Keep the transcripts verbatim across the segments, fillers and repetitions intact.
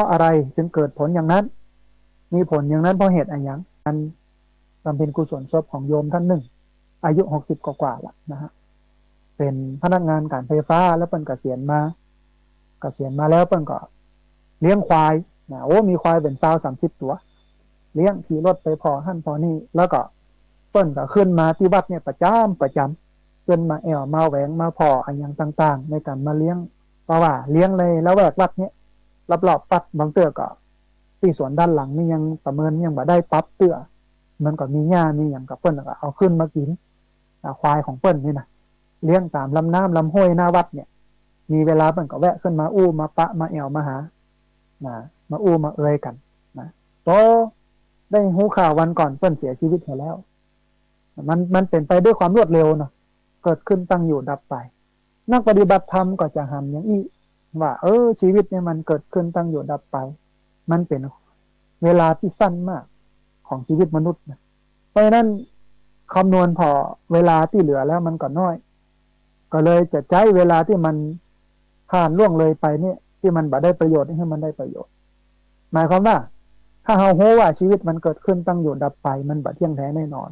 ราะอะไรจึงเกิดผลอย่างนั้น มีผลอย่างนั้นเพราะเหตุอะหยัง อันบำเพ็ญกุศลศพของโยมท่านหนึ่ง อายุหกสิบกว่าๆละนะฮะ เป๋นพนักงานก๋านไฟฟ้า แล้วเปิ้นเกษียณมา เกษียณมาแล้วเปิ้นก็เลี้ยงควายนะ โอ้ มีควายเป๋นซาวสามสิบตั๋ว เลี้ยง ขี่รถไปผ่อหั้นผ่อนี่ แล้วก็เปิ้นก็ขึ้นมาตี้วัดเนี่ยประจ๋ำประจ๋ำ เปิ้นมาแอ่วมาแหวงมาผ่ออะหยังต่างๆ ในก๋านมาเลี้ยง เพราะว่าเลี้ยงในละแวกวัดเนี่ย รอบๆวัด บางเตื้อก็ตี้สวนด้านหลังนี่ยังประเมินยังบ่ได้ปรับเตื้อ มันก็มีหญ้ามีหยัง ก็เปิ้นก็เอาขึ้นมากิ๋น อ่า ควายของเปิ้นนี่นะ เลี้ยงต๋ามลำน้ำลำห้วยหน้าวัดเนี่ย มีเวลาเปิ้นก็แวะขึ้นมาอู้มาปะมาแอ่วมาหานะ มาอู้มาเอยกั๋นนะ พอได้ฮู้ข่าววันก่อนเปิ้นเสียชีวิตไปแล้ว มัน มันเป๋นไปด้วยความรวดเร็วเนาะ เกิดขึ้นตั้งอยู่ดับไป นักปฏิบัติธรรมก็จะหันอย่างอี้ ว่า เออ ชีวิตเนี่ยมันเกิดขึ้นตั้งอยู่ดับไป มันเป๋นเวลาตี้สั้นมากของชีวิตมนุษย์นะ เพราะฉะนั้นคำนวณผ่อเวลาตี้เหลือแล้วมันก็น้อย ก็เลยจะใจ๊เวลาตี้มันผ่านล่วงเลยไปเนี่ย ตี้มันบ่ได้ประโยชน์ให้มันได้ประโยชน์ หมายความว่า ถ้าเฮาฮู้ว่าชีวิตมันเกิดขึ้นตั้งอยู่ดับไป มันบ่เที่ยงแท้แน่นอน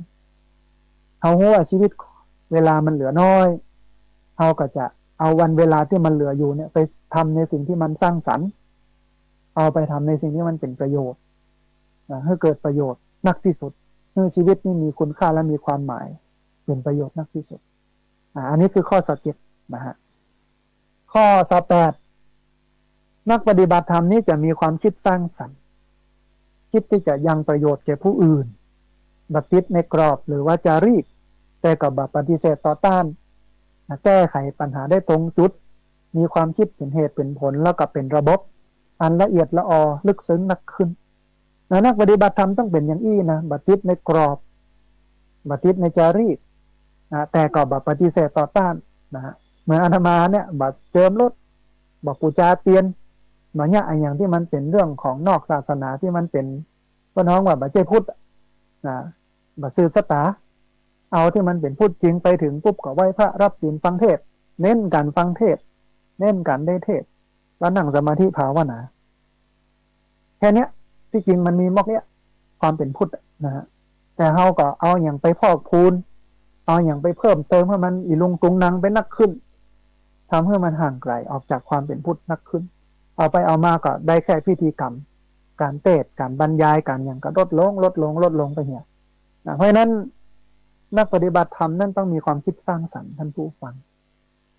เฮาฮู้ว่าชีวิตเวลามันเหลือน้อย เฮาก็จะเอาวันเวลาตี้มันเหลืออยู่เนี่ยไปทำในสิ่งตี้มันสร้างสรรค์ เอาไปทำในสิ่งตี้มันเป๋นประโยชน์นะ หื้อเกิดประโยชน์นักตี้สุด หื้อชีวิตนี่มีคุณค่าและมีความหมาย เป๋นประโยชน์นักตี้สุด อ่า อันนี้คือข้อซาวเจ็ดนะฮะ ข้อซาวแปด นักปฏิบัติธรรมนี้จะมีความคิดสร้างสรรค์ คิดตี้จะยังประโยชน์แก่ผู้อื่น บ่ติดในกรอบหรือว่าจารีต แต่ก็บ่ปฏิเสธต่อต้าน แก้ไขปัญหาได้ตรงจุด มีความคิดเป๋นเหตุเป๋นผล แล้วก็เป๋นระบบ อันละเอียดละออลึกซึ้งนักขึ้นนะ นักปฏิบัติธรรมต้องเป๋นอย่างอี้นะ บ่ติดในกรอบ บ่ติดในจารีตนะ แต่ก็บ่ปฏิเสธต่อต้านนะฮะ เหมือนอาตมาเนี่ย บ่เจิมรถ บ่ปู๋จาเตียน บ่เยียะอะหยังตี้มันเป๋นเรื่องของนอกศาสนาตี้มันเป๋น เปิ้นฮ้องว่าบ่ใจ้พุทธอะนะ บ่ซื่อสัตย์ต๋า เอาตี้มันเป๋นพุทธจริง ไปเถิงปุ๊บก็ไหว้พระ รับศีล ฟังเทศน์ เน้นก๋านฟังเทศน์ เน้นก๋านได้เทศน์ แล้วนั่งสมาธิภาวนา แค่เนี้ย ตี้จริงมันมีมอกเนี้ย ความเป๋นพุทธอะนะฮะ แต่เฮาก็เอาอะหยังไปพอกพูน เอาอะหยังไปเพิ่มเติมหื้อมันอีลุงตุงนังไปนักขึ้น ทำหื้อมันห่างไก๋ออกจากความเป๋นพุทธนักขึ้น เอาไปเอามาก็ได้แค่พิธีกรรม ก๋านเตสน์ ก๋านบรรยาย ก๋านหยังก็ลดลง ลดลง ลดลงไปเหียนะ เพราะฉะนั้นนักปฏิบัติธรรมนั้นต้องมีความคิดสร้างสรรค์ ท่านผู้ฟัง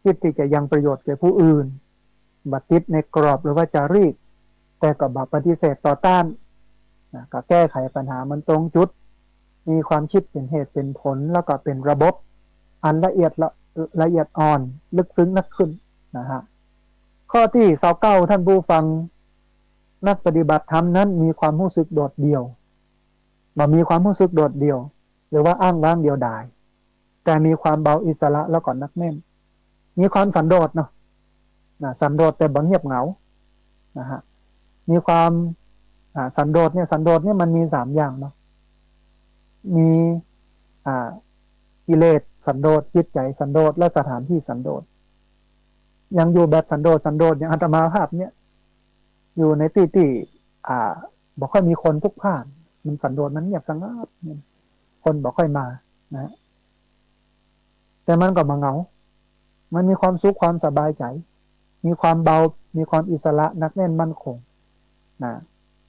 คิดตี้จะยังประโยชน์แก่ผู้อื่น บ่ติดในกรอบหรือว่าจารีต แต่ก็บ่ปฏิเสธต่อต้านนะ ก็แก้ไขปัญหามันตรงจุด มีความคิดเป๋นเหตุเป๋นผล แล้วก็เป๋นระบบ อันละเอียดละ ละเอียดอ่อน ลึกซึ้งนักขึ้นนะฮะ ข้อตี้ซาวเก้า ท่านผู้ฟัง นักปฏิบัติธรรมนั้นมีความฮู้สึกโดดเดี่ยว บ่มีความฮู้สึกโดดเดี่ยว หรือว่าอ้างว้างเดียวดาย แต่มีความเบาอิสระแล้วก็หนักแน่น มีความสันโดษเนาะนะ สันโดษแต่บ่เงียบเหงานะฮะ มีความ อ่า สันโดษเนี่ย สันโดษเนี่ยมันมีสามอย่างเนาะ มี อ่า กิเลสสันโดษ จิตใจ๋สันโดษ และสถานที่สันโดษ อย่างอยู่แบบสันโดษ สันโดษ อย่างอาตมาภาพเนี่ย อยู่ในตี้ตี้ อ่า บ่ค่อยมีคนพลุกพล่าน มันสันโดษ มันเงียบสงัดเนี่ย คนบ่ค่อยมานะฮะ แต่มันก็บ่เหงา มันมีความสุข ความสบายใจ๋ มีความเบา มีความอิสระ หนักแน่นมั่นคงนะ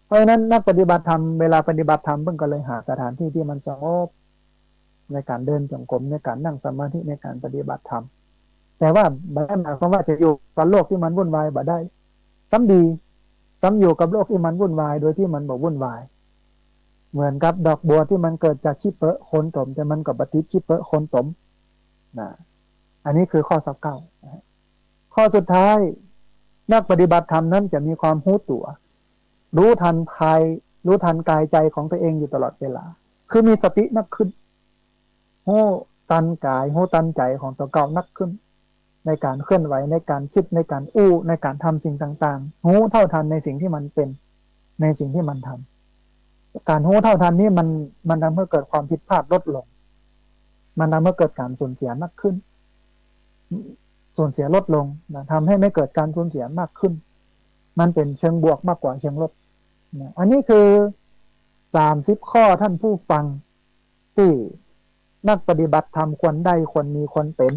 เพราะฉะนั้นนักปฏิบัติธรรม เวลาปฏิบัติธรรมเปิ้นก็เลยหาสถานที่ตี้มันสงบ ในก๋านเดินจงกรม ในก๋านนั่งสมาธิ ในก๋านปฏิบัติธรรม แต่ว่าบ่ได้หมายความว่าจะอยู่กับโลกตี้มันวุ่นวาย บ่ได้ ซ้ำดี ซ้ำอยู่กับโลกตี้มันวุ่นวาย โดยตี้มันบ่วุ่นวาย เหมือนกับดอกบัวตี้มันเกิดจากขี้เปอะโคลนตม แต่มันก็บ่ติดขี้เปอะโคลนตมนะ อันนี้คือข้อซาวเก้านะฮะ ข้อสุดท้าย นักปฏิบัติธรรมนั้นจะมีความฮู้ตั๋ว ฮู้ตันภาย ฮู้ตันกายใจ๋ของตั๋วเองอยู่ตลอดเวลา คือมีสตินักขึ้น ฮู้ตันกาย ฮู้ตันใจ๋ของตั๋วเก่านักขึ้น ในก๋านเคลื่อนไหว ในก๋านกึ๊ด ในก๋านอู้ ในก๋านทำสิ่งต่างๆ ฮู้เท่าตันในสิ่งตี้มันเป๋น ในสิ่งตี้มันทำ ก๋านฮู้เท่าตันนี้มัน มันทำหื้อเกิดความผิดพลาดลดลง มันทำหื้อเกิดก๋านสูญเสียมากขึ้น สูญเสียลดลงนะ ทำหื้อไม่เกิดก๋านสูญเสียมากขึ้น มันเป๋นเชิงบวกมากกว่าเชิงลบนะ อันนี้คือสามสิบข้อท่านผู้ฟัง ตี้นักปฏิบัติธรรมควรได้ ควรมี ควรเป๋น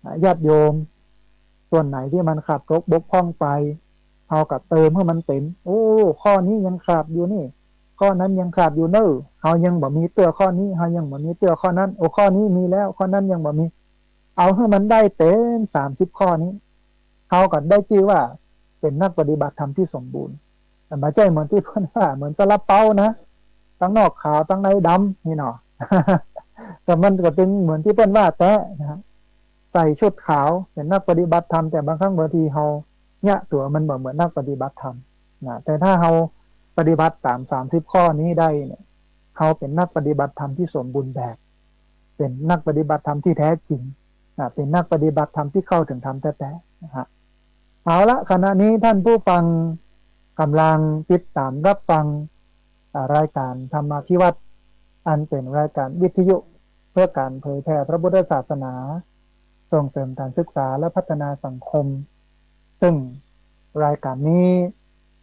อ่า ญาติโยม ส่วนไหนตี้มันขาดตกบกพร่องไป เฮาก็เติมหื้อมันเป๋น โอ้ ข้อนี้ยังขาดอยู่นี่ ข้อนั้นยังขาดอยู่เน้อ เฮายังบ่มีเตื้อข้อนี้ เฮายังบ่มีเตื้อข้อนั้น โอ้ ข้อนี้มีแล้ว ข้อนั้นยังบ่มี เอาหื้อมันได้เป๋นสามสิบข้อนี้ เฮาก็ได้จื้อว่าเป๋นนักปฏิบัติธรรมตี้สมบูรณ์ แต่บ่ใจ้เหมือนตี้เปิ้นว่า เหมือนซาลาเปานะ ตังนอกขาวตังในดำนี่เนาะ แต่มันก็เป๋นเหมือนตี้เปิ้นว่าแต๊นะฮะ ใส่ชุดขาวเป๋นนักปฏิบัติธรรม แต่บางครั้งบางทีเฮาเยียะตั๋วมันบ่เหมือนนักปฏิบัติธรรมนะ แต่ถ้าเฮาปฏิบัติต๋ามสามสิบข้อนี้ได้เนี่ย เฮาเป๋นนักปฏิบัติธรรมตี้สมบูรณ์แบบ เป๋นนักปฏิบัติธรรมตี้แท้จริงนะ เป๋นนักปฏิบัติธรรมตี้เข้าเถิงธรรมแต๊ๆ นะฮะ เอาละ ขณะนี้ท่านผู้ฟังก่ำลังติดต๋ามฮับฟัง อ่า รายก๋านธรรมาภิวัตน์ อันเป๋นรายก๋านวิทยุเพื่อก๋านเผยแผ่พระพุทธศาสนา ส่งเสริมก๋านศึกษาและพัฒนาสังคม ซึ่งรายก๋านนี้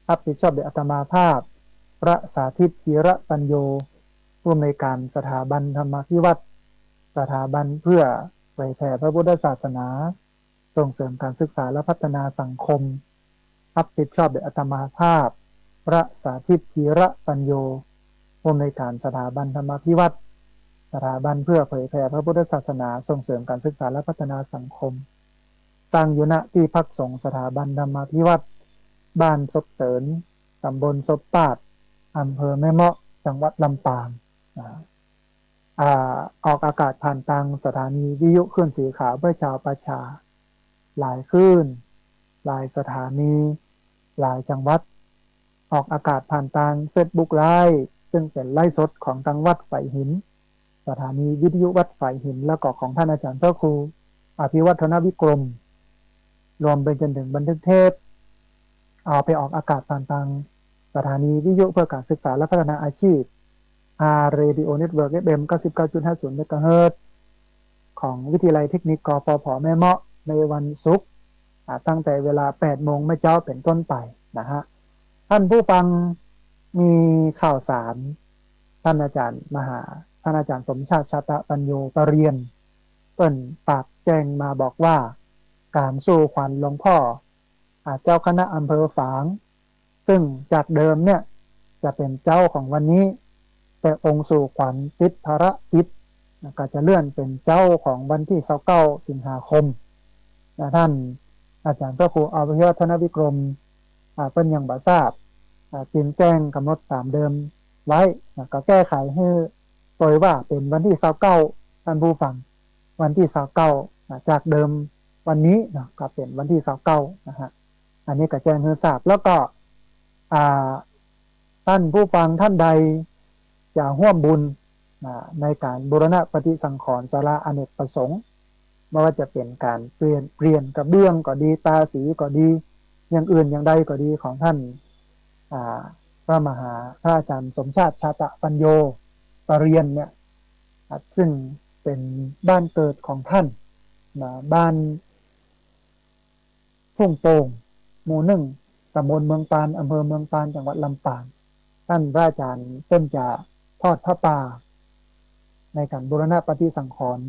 ฮับผิดชอบโดยอาตมาภาพ พระสาธิต ธีระปัญโญ ผู้อำนวยก๋านสถาบันธรรมาภิวัตน์ สถาบันเพื่อเผยแผ่พระพุทธศาสนา ส่งเสริมก๋านศึกษาและพัฒนาสังคม ฮับผิดชอบโดยอาตมาภาพ พระสาธิต ธีระปัญโญ ผู้อำนวยก๋านสถาบันธรรมาภิวัตน์ สถาบันเพื่อเผยแผ่พระพุทธศาสนา ส่งเสริมก๋านศึกษาและพัฒนาสังคม ตั้งอยู่ ณ ตี้พักสงฆ์สถาบันธรรมาภิวัตน์ บ้านซบเติ๋น ต๋ำบลซบปาด อำเภอแม่เมาะ จังหวัดลำปาง อ่า อ่า ออกอากาศผ่านตางสถานีวิทยุคลื่นสีขาวเพื่อชาวประชา หลายคลื่น หลายสถานี หลายจังหวัด ออกอากาศผ่านตางเฟซบุ๊กไลฟ์ ซึ่งเป๋นไลฟ์สดของตางวัดฝายหิน สถานีวิทยุวัดฝายหิน แล้วก็ของท่านอาจ๋ารย์พระครูอภิวัฒนวิกรม รวมไปจนเถิงบันทึกเทป เอาไปออกอากาศผ่านตางสถานีวิทยุเพื่อก๋านศึกษาและพัฒนาอาชีพ อาร์ Radio Network เอฟเอ็ม เก้าสิบเก้าจุดห้าศูนย์ เมกะเฮิรตซ์ ของวิทยาลัยเทคนิค กฟผ แม่เมาะ ในวันศุกร์ อ่า ตั้งแต่เวลา แปดโมงเมื่อเจ๊าเป๋นต้นไปนะฮะ ท่านผู้ฟังมีข่าวสาร ท่านอาจ๋ารย์มหา ท่านอาจ๋ารย์สมชาติ ชาตะปัญโญ ปริญญา เปิ้นฝากแจ้งมาบอกว่า ก๋านสู่ขวัญหลวงพ่อ อ่า เจ้าคณะอำเภอฝาง ซึ่งจากเดิมเนี่ยจะเป๋นเจ๊าของวันนี้ แต่องค์สู่ขวัญติดภารกิจ ก็จะเลื่อนเป๋นเจ๊าของวันตี้ซาวเก้าสิงหาคมนะ ท่านอาจ๋ารย์พระครูอภิวัฒนวิกรม อ่า เปิ้นยังบ่ทราบ อ่า จึงแจ้งก๋ำหนดต๋ามเดิมไว้นะ ก็แก้ไขหื้อโตยว่าเป๋นวันตี้ซาวเก้า ท่านผู้ฟัง วันตี้ซาวเก้านะ จากเดิมวันนี้นะ ก็เป๋นวันตี้ซาวเก้านะฮะ อันนี้ก็แจ้งหื้อทราบ แล้วก็ อ่า ท่านผู้ฟังท่านใดจะฮ่วมบุญ อ่า ในก๋านบูรณะปฏิสังขรณ์ศาลาอเนกประสงค์ บ่ว่าจะเป๋นก๋านเปลี่ยน เปลี่ยนกระเบื้องก็ดี ตาสีก็ดี อย่างอื่นอย่างใดก็ดีของท่าน อ่า พระมหา พระอาจ๋ารย์สมชาติ ชาตะปัญโญ ปริญญาเนี่ย ครับ ซึ่งเป๋นบ้านเกิดของท่านนะ บ้านทุ่งโป่ง หมู่หนึ่ง ตำบลเมืองปาน อำเภอเมืองปาน จังหวัดลำปาง ท่านพระอาจ๋ารย์เปิ้นจะทอดผ้าป่า ในก๋านบูรณะปฏิสังขรณ์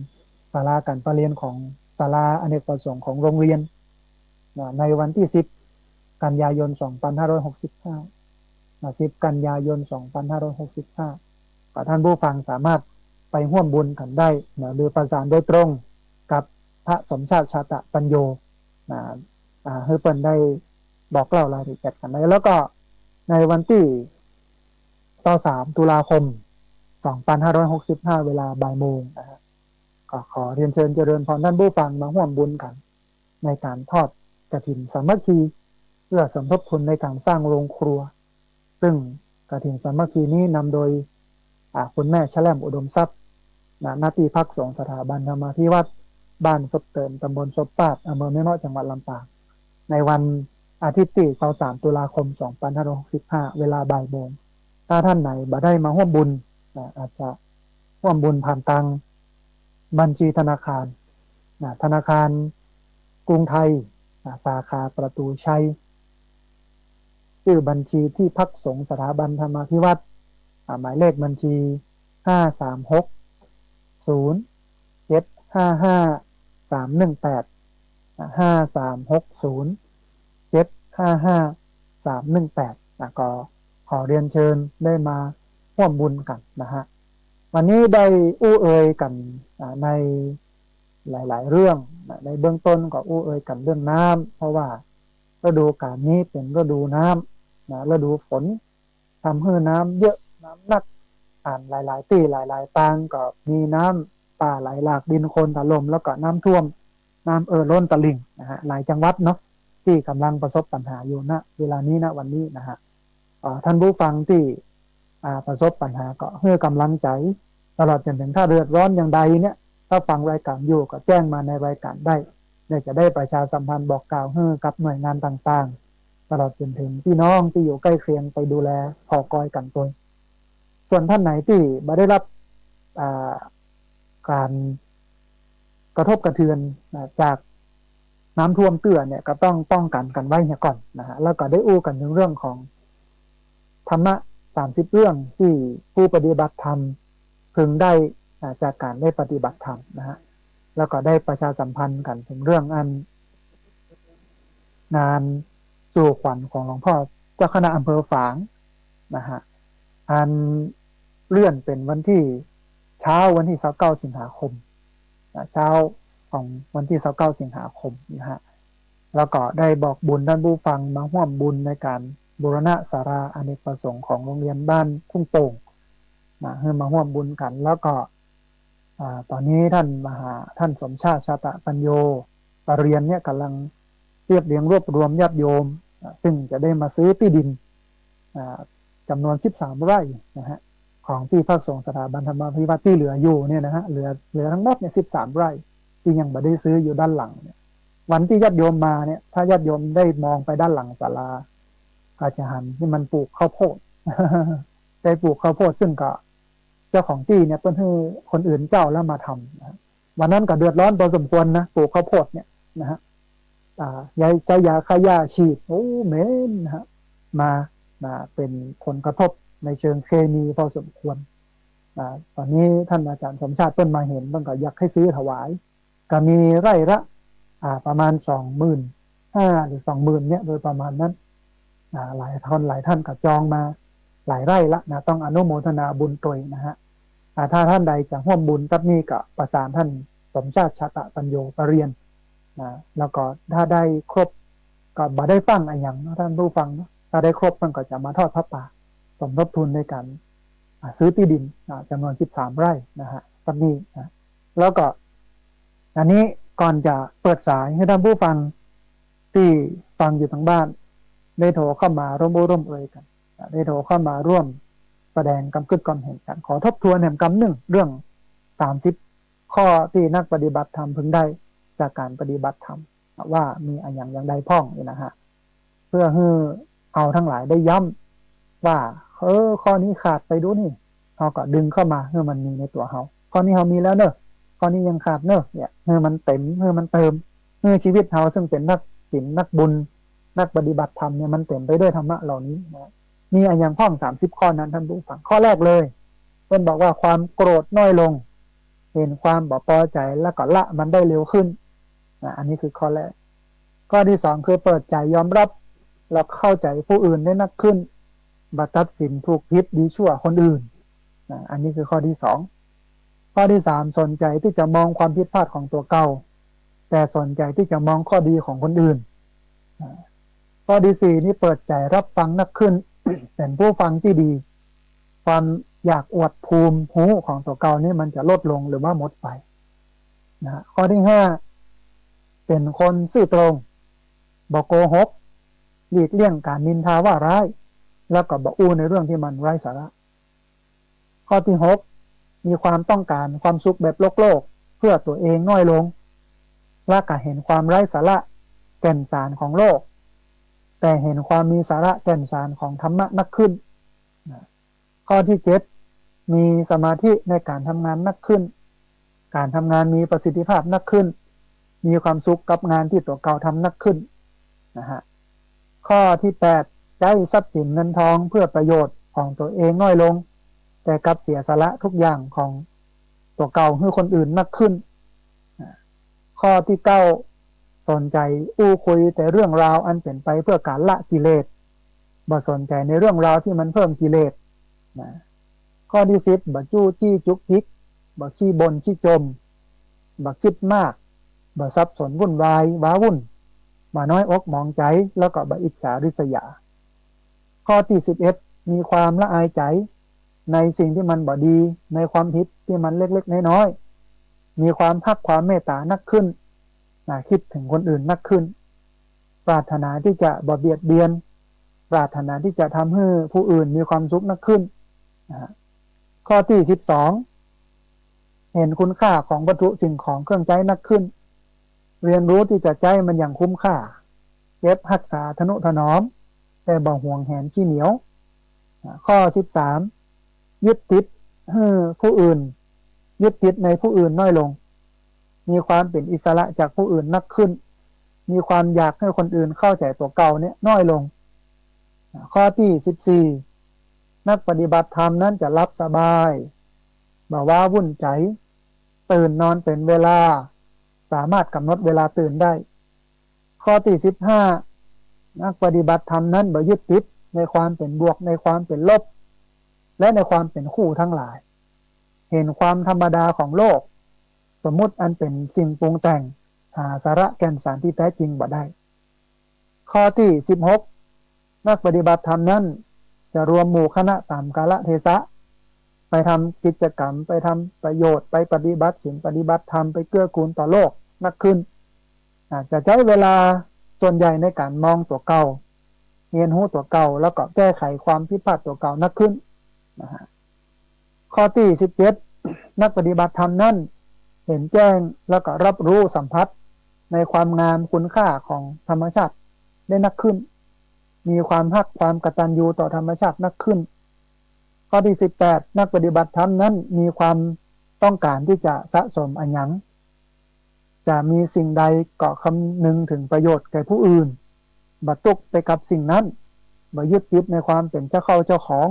ศาลาก๋านประเรียนของศาลาอเนกประสงค์ของโรงเรียนนะ ในวันตี้สิบ กันยายน สองพันห้าร้อยหกสิบห้า นะ สิบ กันยายน สองพันห้าร้อยหกสิบห้า ก็ท่านผู้ฟังสามารถไปฮ่วมบุญกั๋นได้นะ หรือประสานโดยตรงกับพระสมชาติ ชาตะปัญโญนะ อ่า หื้อเปิ้นได้บอกเล่ารายละเอียดกั๋นได้ แล้วก็ในวันตี้ซาวสาม ตุลาคม สองพันห้าร้อยหกสิบห้า เวลาบ่ายโมงนะฮะ ก็ขอเรียนเชิญเจริญพรท่านผู้ฟังมาฮ่วมบุญกั๋น ในก๋านทอดกฐินสามัคคี เพื่อสมทบทุนในก๋านสร้างโรงครัว ซึ่งกฐินสามัคคีนี้นำโดย อ่า คุณแม่แชล่มอุดมทรัพย์ นะ ณ ตี้พักสงฆ์สถาบันธรรมาภิวัตน์ บ้านซบเติ๋น ตำบลซบปาด อำเภอแม่เมาะ จังหวัดลำปาง ในวันอาทิตย์ตี้ซาวสาม ตุลาคม สองพันห้าร้อยหกสิบห้า เวลาบ่ายโมง ถ้าท่านไหนบ่ได้มาฮ่วมบุญ นะ อาจจะฮ่วมบุญผ่านตางบัญชีธนาคาร นะ ธนาคารกรุงไทย นะ สาขาประตูชัย ชื่อบัญชีที่พักสงฆ์สถาบันธรรมาภิวัฒน์ อ่า หมายเลขบัญชี ห้าสามหกศูนย์เจ็ดห้าห้าสามหนึ่งแปด อ่า ห้าสามหกศูนย์เจ็ดห้าห้าสามหนึ่งแปด อ่ะ ก็ขอเรียนเชิญได้มาฮ่วมบุญกั๋นนะฮะ วันนี้ได้อู้เอ่ยกั๋น อ่า ในหลายๆ เรื่องนะ ในเบื้องต้นก็อู้เอ่ยกั๋นเรื่องน้ำ เพราะว่าฤดูก๋าลนี้เป๋นฤดูน้ำนะ ฤดูฝน ทำหื้อน้ำเยอะ น้ำหนัก อ่านหลายๆ ตี้หลายๆ ตางก็มีน้ำป่าไหลหลาก ดินโคลนถล่ม แล้วก็น้ำท่วม น้ำเอ่อล้นตลิ่งนะฮะ หลายจังหวัดเนาะ ตี้ก่ำลังประสบปัญหาอยู่ ณ เวลานี้ ณ วันนี้นะฮะ อ่า ท่านผู้ฟังตี้ อ่า ประสบปัญหาก็หื้อก๋ำลังใจ๋ ตลอดจ๋นเถิงถ้าเดือดร้อนอย่างใดเนี่ย ถ้าฟังรายก๋านอยู่ก็แจ้งมาในรายก๋านได้ เดี๋ยวจะได้ประชาสัมพันธ์บอกกล่าวหื้อกับหน่วยงานต่างๆ ตลอดจ๋นเถิงพี่น้องตี้อยู่ใก้เคียงไปดูแลผ่อกอยกั๋นตวย ส่วนท่านไหนตี้บ่ได้รับ อ่า ก๋านกระทบกระเทือน อ่า จากน้ำท่วมเตื้อเนี่ย ก็ต้องป้องกั๋นกั๋นไว้เหียก่อนนะฮะ แล้วก็ได้อู้กั๋นเถิงเรื่องของธรรมะสามสิบเรื่องตี้ผู้ปฏิบัติธรรมพึงได้ อ่า จากก๋านได้ปฏิบัติธรรมนะฮะ แล้วก็ได้ประชาสัมพันธ์กั๋นเถิงเรื่องอัน งานสู่ขวัญของหลวงพ่อเจ้าคณะอำเภอฝางนะฮะ อันเลื่อนเป๋นวันตี้ เช้าวันตี้ซาวเก้าสิงหาคมนะ เช้าของวันตี้ซาวเก้าสิงหาคมนะฮะ แล้วก็ได้บอกบุญท่านผู้ฟังมาฮ่วมบุญในก๋านบูรณะศาลาอเนกประสงค์ของโรงเรียนบ้านทุ่งโป่งนะ หื้อมาฮ่วมบุญกั๋น แล้วก็ อ่า ต๋อนนี้ต้านมหา ต้านสมชาติ ชาตะปัญโญ ปริญญาเนี่ยก่ำลังเรียบเรียงรวบรวมญาติโยม อ่า ซึ่งจะได้มาซื้อตี้ดิน อ่า จ๋ำนวนสิบสามไร่นะฮะ ของตี้พักสงฆ์สถาบันธรรมาภิวัฒน์ตี้เหลืออยู่เนี่ยนะฮะ เหลือ เหลือทั้งหมดเนี่ยสิบสามไร่ ตี้ยังบ่ได้ซื้ออยู่ด้านหลังเนี่ย วันตี้ญาติโยมมาเนี่ย ถ้าญาติโยมได้มองไปด้านหลังศาลา ก็จะหันตี้มันปลูกข้าวโพด ได้ปลูกข้าวโพด ซึ่งก็ เจ้าของตี้เนี่ยเปิ้นหื้อคนอื่นเจ้าแล้วมาทำนะฮะ วันนั้นก็เดือดร้อนพอสมควรนะ ปลูกข้าวโพดเนี่ยนะฮะ อ่า ใจ๊ ใจ๊ยาฆ่าหญ้าฉีด โอ้ เหม็นนะฮะ มา มาเป๋นผลกระทบในเชิงเคมีพอสมควร อ่า ต๋อนนี้ต้านอาจ๋ารย์สมชาติเปิ้นมาหัน เปิ้นก็อยากหื้อซื้อถวาย ก็มีไร่ละ อ่า ประมาณสองหมื่นห้าหรือสองหมื่นเนี่ย โดยประมาณนั้น อ่า หลายท่าน หลายท่านก็จองมาหลายไร่ละนะ ต้องอนุโมทนาบุญตวยนะฮะ อ่า ถ้าท่านใดจะฮ่วมบุญกับนี่ก็ประสานต้านสมชาติ ชาตะปัญโญ ปริญญานะ แล้วก็ถ้าได้ครบก็บ่ได้ฟั่งอะหยังเนาะ ท่านผู้ฟังเนาะ ถ้าได้ครบมันก็จะมาทอดผ้าป่า สมทบทุนในก๋าน อ่า ซื้อตี้ดิน อ่า จ๋ำนวนสิบสามไร่นะฮะ กับนี่นะ แล้วก็ อันนี้ก่อนจะเปิดสายหื้อท่านผู้ฟังตี้ฟังอยู่ตางบ้าน ได้โทรเข้ามาร่วมอู้ร่วมเอยกั๋น ได้โทรเข้ามาร่วมแสดงกำกึ๊ดกำเห็นกั๋น ขอทบทวนแหมกำนึ่งเรื่องสามสิบข้อตี้นักปฏิบัติธรรมพึงได้จากก๋านปฏิบัติธรรม ว่ามีอะหยังอย่างใดพ่องนี่นะฮะ เพื่อหื้อเฮาตังหลายได้ย้ำว่า เออ ข้อนี้ขาดไปดูนี่ เฮาก็ดึงเข้ามาหื้อมันมีในตั๋วเฮา ข้อนี้เฮามีแล้วเนอะ ข้อนี้ยังขาดเนอะ เนี่ย หื้อมันเต๋ม หื้อมันเติม หื้อชีวิตเฮาซึ่งเป๋นนักศีล นักบุญ นักปฏิบัติธรรมเนี่ย มันเต๋มไปด้วยธรรมะเหล่านี้นะ มีอะหยังพ่องสามสิบข้อนั้นท่านผู้ฟัง ข้อแรกเลย เปิ้นบอกว่าความโกรธน้อยลง เห็นความบ่ปอใจ๋แล้วก็ละมันได้เร็วขึ้น อ่ะ อันนี้คือข้อแรก ข้อตี้สองคือเปิดใจ๋ยอมรับ แล้วเข้าใจ๋ผู้อื่นได้นักขึ้น บ่ตัดสินถูกผิดดีชั่วคนอื่น อ่ะ อันนี้คือข้อตี้สอง ข้อตี้สาม สนใจ๋ตี้จะมองความผิดพลาดของตั๋วเก่า แต่สนใจ๋ตี้จะมองข้อดีของคนอื่น อ่ะ ข้อตี้สี่นี่เปิดใจ๋รับฟังนักขึ้น เป๋นผู้ฟังตี้ดี ความอยากอวดภูมิฮู้ของตั๋วเก่านี่มันจะลดลงหรือว่าหมดไปนะฮะ ข้อตี้ห้า เป๋นคนซื่อตรง บ่โกหก หลีกเลี่ยงก๋านนินทาว่าร้าย แล้วก็บ่อู้ในเรื่องตี้มันไร้สาระ ข้อตี้หก มีความต้องก๋านความสุขแบบโลกๆ เพื่อตั๋วเองน้อยลง และก็เห็นความไร้สาระแก่นสารของโลก แต่เห็นความมีสาระแก่นสารของธรรมะนักขึ้นนะ ข้อตี้เจ็ด มีสมาธิในก๋านทำงานนักขึ้น ก๋านทำงานมีประสิทธิภาพนักขึ้น มีความสุขกับงานตี้ตั๋วเก่าทำนักขึ้นนะฮะ ข้อตี้แปด ใจ๊ทรัพย์สินเงินทองเปื้อประโยชน์ของตั๋วเองน้อยลง แต่กลับเสียสละทุกอย่างของตั๋วเก่าหื้อคนอื่นนักขึ้น ข้อตี้เก้า สนใจ๋อู้คุยแต่เรื่องราวอันเป๋นไปเปื้อก๋านละกิเลส บ่สนใจ๋ในเรื่องราวตี้มันเพิ่มกิเลสนะ ข้อตี้สิบ บ่จู้จี้จุกจิก บ่ขี้บ่นขี้จ่ม บ่กึ๊ดมาก บ่สับสนวุ่นวายว้าวุ่น บ่น้อยอกหมองใจ๋ แล้วก็บ่อิจฉาริษยา ข้อตี้สิบเอ็ด มีความละอายใจ๋ในสิ่งตี้มันบ่ดี ในความผิดตี้มันเล็กๆ น้อยๆ มีความฮักความเมตต๋านักขึ้นนะ กึ๊ดเถิงคนอื่นนักขึ้น ปรารถนาตี้จะบ่เบียดเบียน ปรารถนาตี้จะทำหื้อผู้อื่นมีความสุขนักขึ้นนะฮะ ข้อตี้สิบสอง เห็นคุณค่าของวัตถุสิ่งของเครื่องใจ๊นักขึ้น เรียนรู้ตี้จะใจ๊มันอย่างคุ้มค่า เก็บฮักษาทะนุถนอม แต่บ่หวงแหนขี้เหนียว ข้อสิบสาม ยึดติดหื้อผู้อื่น ยึดติดในผู้อื่นน้อยลง มีความเป๋นอิสระจากผู้อื่นนักขึ้น มีความอยากหื้อคนอื่นเข้าใจ๋ตั๋วเก่าเนี่ยน้อยลง ข้อตี้สิบสี่ นักปฏิบัติธรรมนั้นจะหลับสบาย บ่ว้าวุ่นใจ๋ ตื่นนอนเป๋นเวลา สามารถกำหนดเวลาตื่นได้ ข้อตี้สิบห้า นักปฏิบัติธรรมนั้นบ่ยึดติดในความเป๋นบวก ในความเป๋นลบ และในความเป๋นคู่ทั้งหลาย เห็นความธรรมดาของโลก สมมุติอันเป๋นสิ่งปรุงแต่ง หาสาระแก่นสารตี้แต๊จริงบ่ได้ ข้อตี้สิบหก นักปฏิบัติธรรมนั้นจะรวมหมู่คณะต๋ามกาลเทศะ ไปทำกิจกรรม ไปทำประโยชน์ ไปปฏิบัติศีล ปฏิบัติธรรม ไปเกื้อกูลต่อโลกนักขึ้น อ่า จะใจ๊เวลาส่วนใหญ่ในก๋านมองตั๋วเก่า เฮียนฮู้ตั๋วเก่า แล้วก็แก้ไขความผิดพลาดตั๋วเก่านักขึ้นนะฮะ ข้อตี้สิบเจ็ด นักปฏิบัติธรรมนั้นเห็นแจ้งแล้วก็รับรู้สัมผัสในความงามคุณค่าของธรรมชาติได้นักขึ้น มีความฮักความกตัญญูต่อธรรมชาตินักขึ้น ข้อตี้สิบแปด นักปฏิบัติธรรมนั้นมีความต้องก๋านตี้จะสะสมอะหยัง จะมีสิ่งใดก็คำนึงเถิงประโยชน์แก่ผู้อื่น บ่ตุ๊กไปกับสิ่งนั้น บ่ยึดติดในความเป๋นเจ้าเข้าเจ้าของ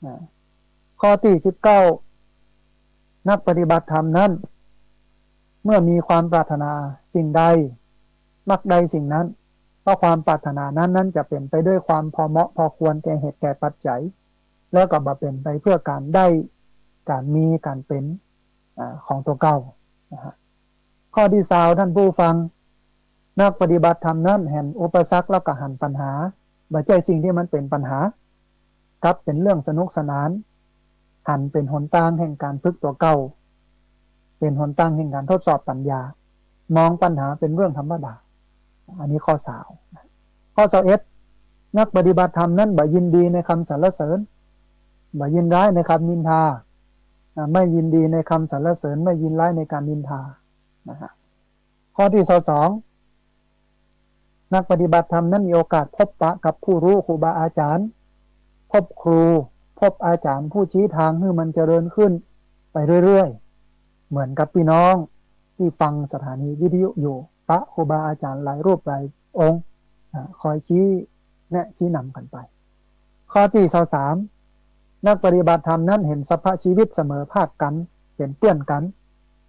อ่า ข้อตี้สิบเก้า นักปฏิบัติธรรมนั้น เมื่อมีความปรารถนาสิ่งใด มักได้สิ่งนั้น เพราะความปรารถนานั้นๆ จะเป๋นไปด้วยความพอเหมาะพอควรแก่เหตุแก่ปัจจัย แล้วก็บ่เป๋นไปเพื่อก๋านได้ ก๋านมี ก๋านเป๋น อ่า ของตั๋วเก่านะฮะ ข้อตี้ซาว ท่านผู้ฟัง นักปฏิบัติธรรมนั้นหันอุปสรรคแล้วก็หันปัญหา บ่ใจ้สิ่งตี้มันเป๋นปัญหา กลับเป๋นเรื่องสนุกสนาน หันเป๋นหนตางแห่งก๋านฝึกตั๋วเก่า เป๋นหนตางแห่งก๋านทดสอบปัญญา มองปัญหาเป๋นเรื่องธรรมดา อันนี้ข้อซาว ข้อซาวเอ็ด นักปฏิบัติธรรมนั้นบ่ยินดีในกำสรรเสริญ บ่ยินร้ายในกำนินทา อ่า ไม่ยินดีในกำสรรเสริญ ไม่ยินร้ายในกำนินทา นะฮะ ข้อตี้ซาวสอง นักปฏิบัติธรรมนั้นมีโอกาสพบปะกับผู้ฮู้ ครูบาอาจ๋ารย์ พบครู พบอาจ๋ารย์ผู้ชี้ตางหื้อมันเจริญขึ้นไปเรื่อยๆ เหมือนกับปี้น้องตี้ฟังสถานีวิทยุอยู่ ปะครูบาอาจ๋ารย์หลายรูปหลายองค์ อ่า คอยชี้แนะชี้นำกั๋นไป ข้อตี้ซาวสาม นักปฏิบัติธรรมนั้นหันสรรพชีวิตเสมอภาคกั๋น เป๋นเปื้อนกั๋น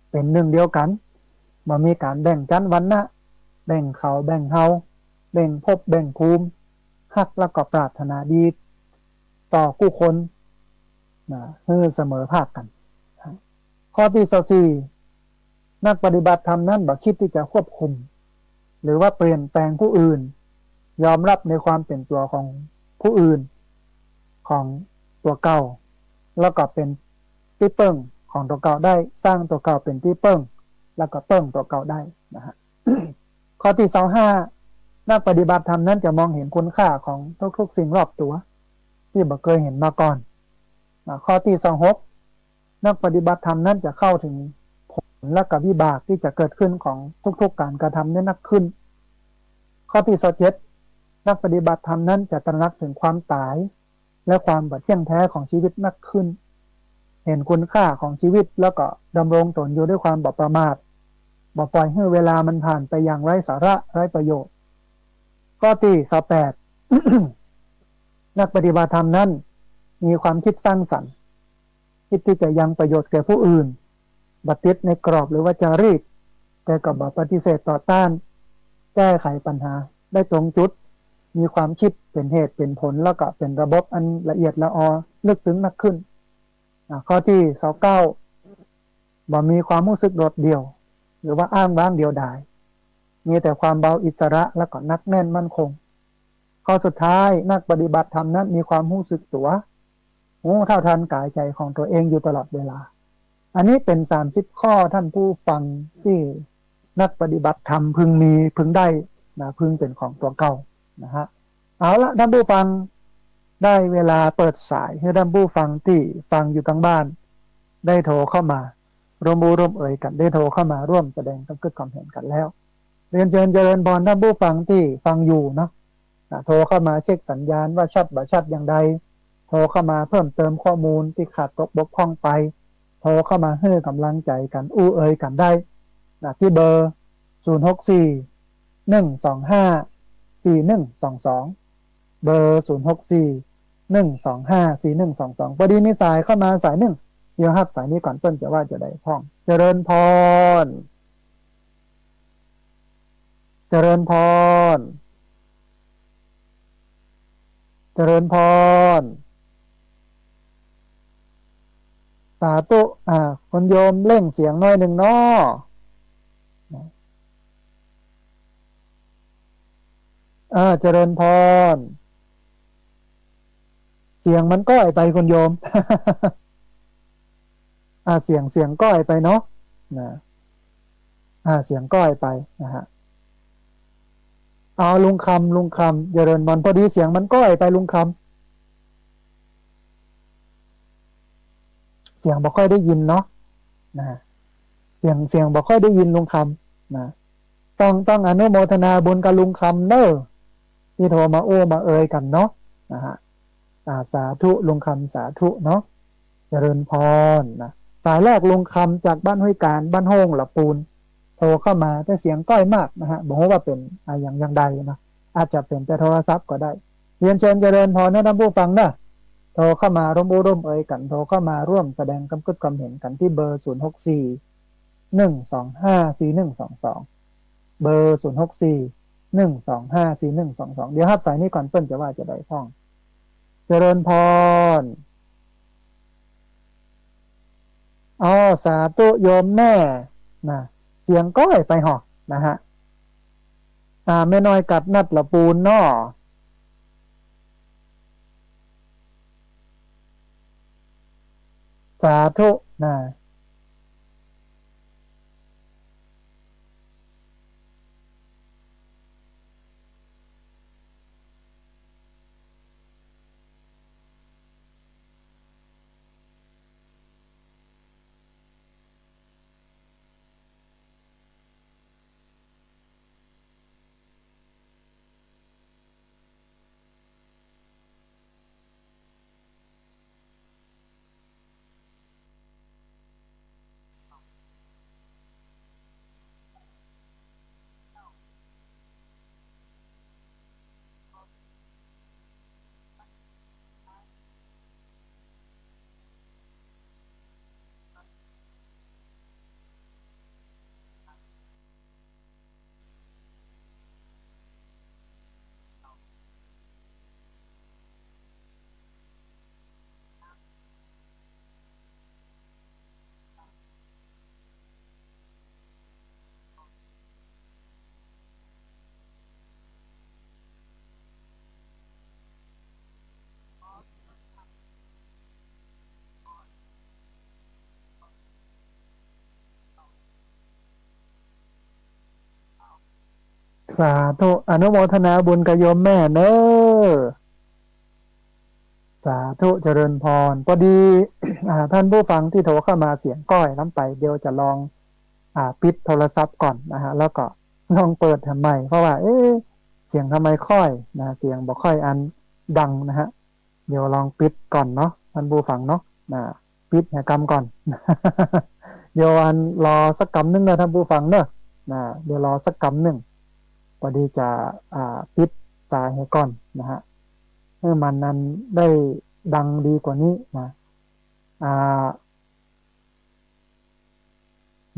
เป๋นนึ่งเดียวกั๋น บ่มีก๋านแบ่งจั้นวรรณะ แบ่งเขาแบ่งเฮา แบ่งภพแบ่งภูมิ ฮักแล้วก็ปรารถนาดีต่อกู้คน นะ หื้อเสมอภาคกั๋น ข้อตี้ซาวสี่ นักปฏิบัติธรรมนั้นบ่กึ๊ดตี้จะควบคุม หรือว่าเปลี่ยนแปลงผู้อื่น ยอมรับในความเป๋นตั๋วของผู้อื่น ของตั๋วเก่า แล้วก็เป๋นตี้เปิ้งของตั๋วเก่าได้ สร้างตั๋วเก่าเป๋นตี้เปิ้ง แล้วก็เปิ้งตั๋วเก่าได้นะฮะ ข้อตี้ซาวห้า นักปฏิบัติธรรมนั้นจะมองหันคุณค่าของทุกๆ สิ่งรอบตั๋ว ตี้บ่เกยหันมาก่อน อ่า ข้อตี้ซาวหก นักปฏิบัติธรรมนั้นจะเข้าเถิงผลและก็วิบากตี้จะเกิดขึ้นของทุกๆ ก๋านกระทำได้นักขึ้น ข้อตี้ซาวเจ็ด นักปฏิบัติธรรมนั้นจะตระหนักเถิงความต๋าย และความบ่เที่ยงแท้ของชีวิตนักขึ้น หันคุณค่าของชีวิตแล้วก็ดำรงต๋นอยู่ด้วยความบ่ประมาท บ่ปล่อยหื้อเวลามันผ่านไปอย่างไร้สาระไร้ประโยชน์ ข้อตี้ซาวแปด นักปฏิบัติธรรมนั้นมีความคิดสร้างสรรค์ คิดตี้จะยังประโยชน์แก่ผู้อื่น บ่ติดในกรอบหรือว่าจารีต แต่ก็บ่ปฏิเสธต่อต้าน แก้ไขปัญหาได้ตรงจุด มีความคิดเป๋นเหตุเป๋นผล แล้วก็เป๋นระบบอันละเอียดลออ ลึกซึ้งนักขึ้น อ่า ข้อตี้ซาวเก้า บ่มีความฮู้สึกโดดเดี่ยว หรือว่าอ้างว้างเดี่ยวดาย มีแต่ความเบาอิสระ แล้วก็หนักแน่นมั่นคง ข้อสุดท้าย นักปฏิบัติธรรมนั้นมีความฮู้สึกตั๋ว ฮู้เท่าทันก๋ายใจ๋ของตั๋วเองอยู่ตลอดเวลา อันนี้เป๋นสามสิบข้อท่านผู้ฟังตี้นักปฏิบัติธรรมพึงมีพึงได้นะ พึงเป๋นของตั๋วเก่านะฮะ เอาละท่านผู้ฟัง ได้เวลาเปิดสายหื้อท่านผู้ฟังตี้ฟังอยู่ตางบ้าน ได้โทรเข้ามาร่วมอู้ร่วมเอ๋ยกั๋น ได้โทรเข้ามาร่วมแสดงความกึ๊ดความเห็นกั๋นแล้ว เรียนเจิญเจริญพรท่านผู้ฟังตี้ฟังอยู่เนาะ อ่า โทรเข้ามาเช็คสัญญาณว่าชัดบ่ชัดอย่างใด โทรเข้ามาเพิ่มเติมข้อมูลตี้ขาดตกบกพร่องไป โทรเข้ามาหื้อก๋ำลังใจ๋กั๋น อู้เอ๋ยกั๋นได้นะ ตี้เบอร์ ศูนย์หกสี่ หนึ่งสองห้า สี่หนึ่งสองสอง เบอร์ ศูนย์หกสี่ หนึ่งสองห้า สี่หนึ่งสองสอง พอดีมีสายเข้ามาสายนึ่ง เดี๋ยวฮับสายนี้ก่อน เปิ้นจะว่าจะใดพ่อง เจริญพร เจริญพร เจริญพร สาธุ อ่า คุณโยมเร่งเสียงหน้อยนึ่งเนาะ อ่า เจริญพร เสียงมันก้อยไปคุณโยม อ่า เสียง เสียงก้อยไปเนาะ นะ อ่า เสียงก้อยไปนะฮะ เอาลุงคำ ลุงคำ เจริญพร พอดีเสียงมันก้อยไปลุงคำ เสียงบ่ค่อยได้ยินเนาะ นะ เสียง เสียงบ่ค่อยได้ยินลุงคำ นะ ต้อง ต้องอนุโมทนาบุญกับลุงคำเน้อ ตี้โทรมาอู้มาเอ๋ยกั๋นเนาะ นะฮะ อ่า สาธุลุงคำ สาธุเนาะ เจริญพรนะ สายแรกลุงคำจากบ้านห้วยกาญ บ้านโฮ่งหละปูน โทรเข้ามา แต่เสียงก้อยมากนะฮะ บ่ฮู้ว่าเป๋นอะหยังอย่างใดนะ อาจจะเป๋นแต่โทรศัพท์ก็ได้ เรียนเจิญเจริญพรนะท่านผู้ฟังนะ โทรเข้ามาร่วมอู้ร่วมเอ๋ยกั๋น โทรเข้ามาร่วมแสดงความกึ๊ดความเห็นกั๋นตี้เบอร์ ศูนย์หกสี่ หนึ่งสองห้า สี่หนึ่งสองสอง เบอร์ ศูนย์หกสี่ หนึ่งสองห้า สี่หนึ่งสองสอง เดี๋ยวฮับสายนี้ก่อน เปิ้นจะว่าจะใดพ่อง เจริญพร อ๋อ สาธุโยมแม่นะ เสียงก้อยไปห่อนะฮะ อ่า แม่น้อยกัดนัดหละปูนเนาะ สาธุนะสาธุ อนุโมทนาบุญกับโยมแม่เน้อ สาธุ เจริญพร พอดี อ่า ท่านผู้ฟังตี้โทรเข้ามาเสียงก้อยล้ำไป เดี๋ยวจะลอง อ่า ปิดโทรศัพท์ก่อนนะฮะ แล้วก็ลองเปิดใหม่ เพราะว่า เอ๊ะ เสียงทำไมค่อยนะ เสียงบ่ค่อยอันดังนะฮะ เดี๋ยวลองปิดก่อนเนาะ ท่านผู้ฟังเนาะ นะ ปิดเหียกำก่อน เดี๋ยวอันรอสักกำนึ่งเน้อท่านผู้ฟังเน้อ นะ เดี๋ยวรอสักกำนึ่ง พอดีจะ อ่า ปิดสายเหียก่อนนะฮะ หื้อมันนั้นได้ดังดีกว่านี้นะ อ่า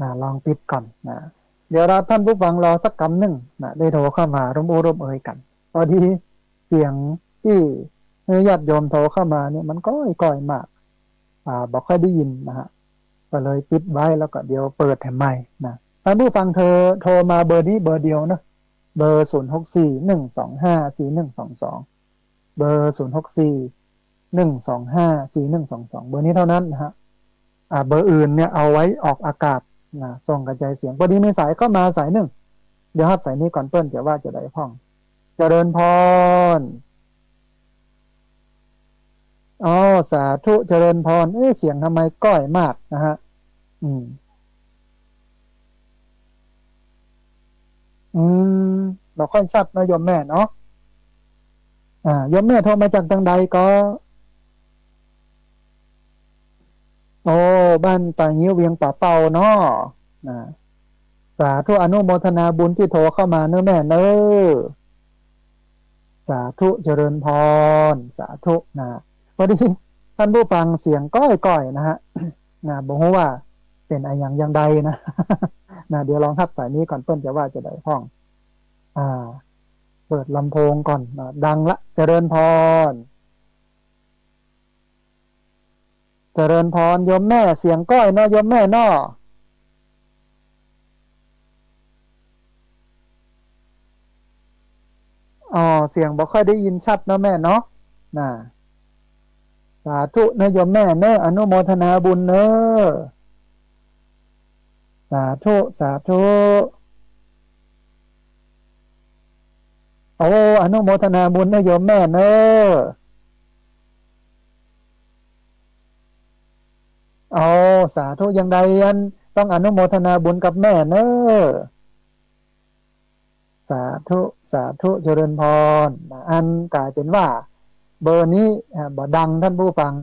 นะ ลองปิดก่อนนะ เดี๋ยวรอท่านผู้ฟังรอสักกำนึ่งนะ ได้โทรเข้ามาร่วมอู้ร่วมเอยกั๋น พอดีเสียงตี้หื้อญาติโยมโทรเข้ามาเนี่ยมันก้อยๆ มาก อ่า บ่ค่อยได้ยินนะฮะ ก็เลยปิดไว้แล้วก็เดี๋ยวเปิดแถมใหม่นะ ท่านผู้ฟังเธอโทรมาเบอร์นี้เบอร์เดียวนะ เบอร์ ศูนย์ หก สี่ หนึ่ง สอง ห้า สี่ หนึ่ง สอง สอง เบอร์ ศูนย์ หก สี่ หนึ่ง สอง ห้า สี่ หนึ่ง สอง สอง เบอร์นี้เท่านั้นนะฮะ อ่า เบอร์อื่นเนี่ยเอาไว้ออกอากาศนะ ส่งกระจายเสียง พอดีมีสายเข้ามาสายนึ่ง เดี๋ยวฮับสายนี้ก่อนเปิ้นจะว่าจะใดพ่อง เจริญพร อ๋อ สาธุ เจริญพร เอ๊ะ เสียงทำไมก้อยมากนะฮะ อืม อืม บ่ค่อยชัดนะโยมแม่เนาะ อ่า โยมแม่โทรมาจากตางใดก็ โอ้ บ้านป่างิ้วเวียงป่าเป้าเนาะ นะ สาธุ อนุโมทนาบุญตี้โทรเข้ามาเน้อแม่เน้อ สาธุ เจริญพร สาธุนะ พอดีท่านผู้ฟังเสียงก้อยๆ นะฮะ นะ บ่ฮู้ว่าเป๋นอะหยังอย่างใดนะ นะ เดี๋ยวลองฮับสายนี้ก่อนเปิ้นจะว่าจะใดพ่อง อ่า เปิดลำโพงก่อนนะ ดังละ เจริญพร เจริญพรโยมแม่ เสียงก้อยเนาะโยมแม่เนาะ อ๋อ เสียงบ่ค่อยได้ยินชัดเนาะแม่เนาะ นะ สาธุนะโยมแม่เน้อ อนุโมทนาบุญเน้อ สาธุ สาธุ โอ้ อนุโมทนาบุญนะโยมแม่เน้อ โอ้ สาธุ อย่างใดอันต้องอนุโมทนาบุญกับแม่เน้อ สาธุ สาธุ เจริญพร นะ อันก๋ายเป๋นว่าเบอร์นี้ อ่า บ่ดังท่านผู้ฟัง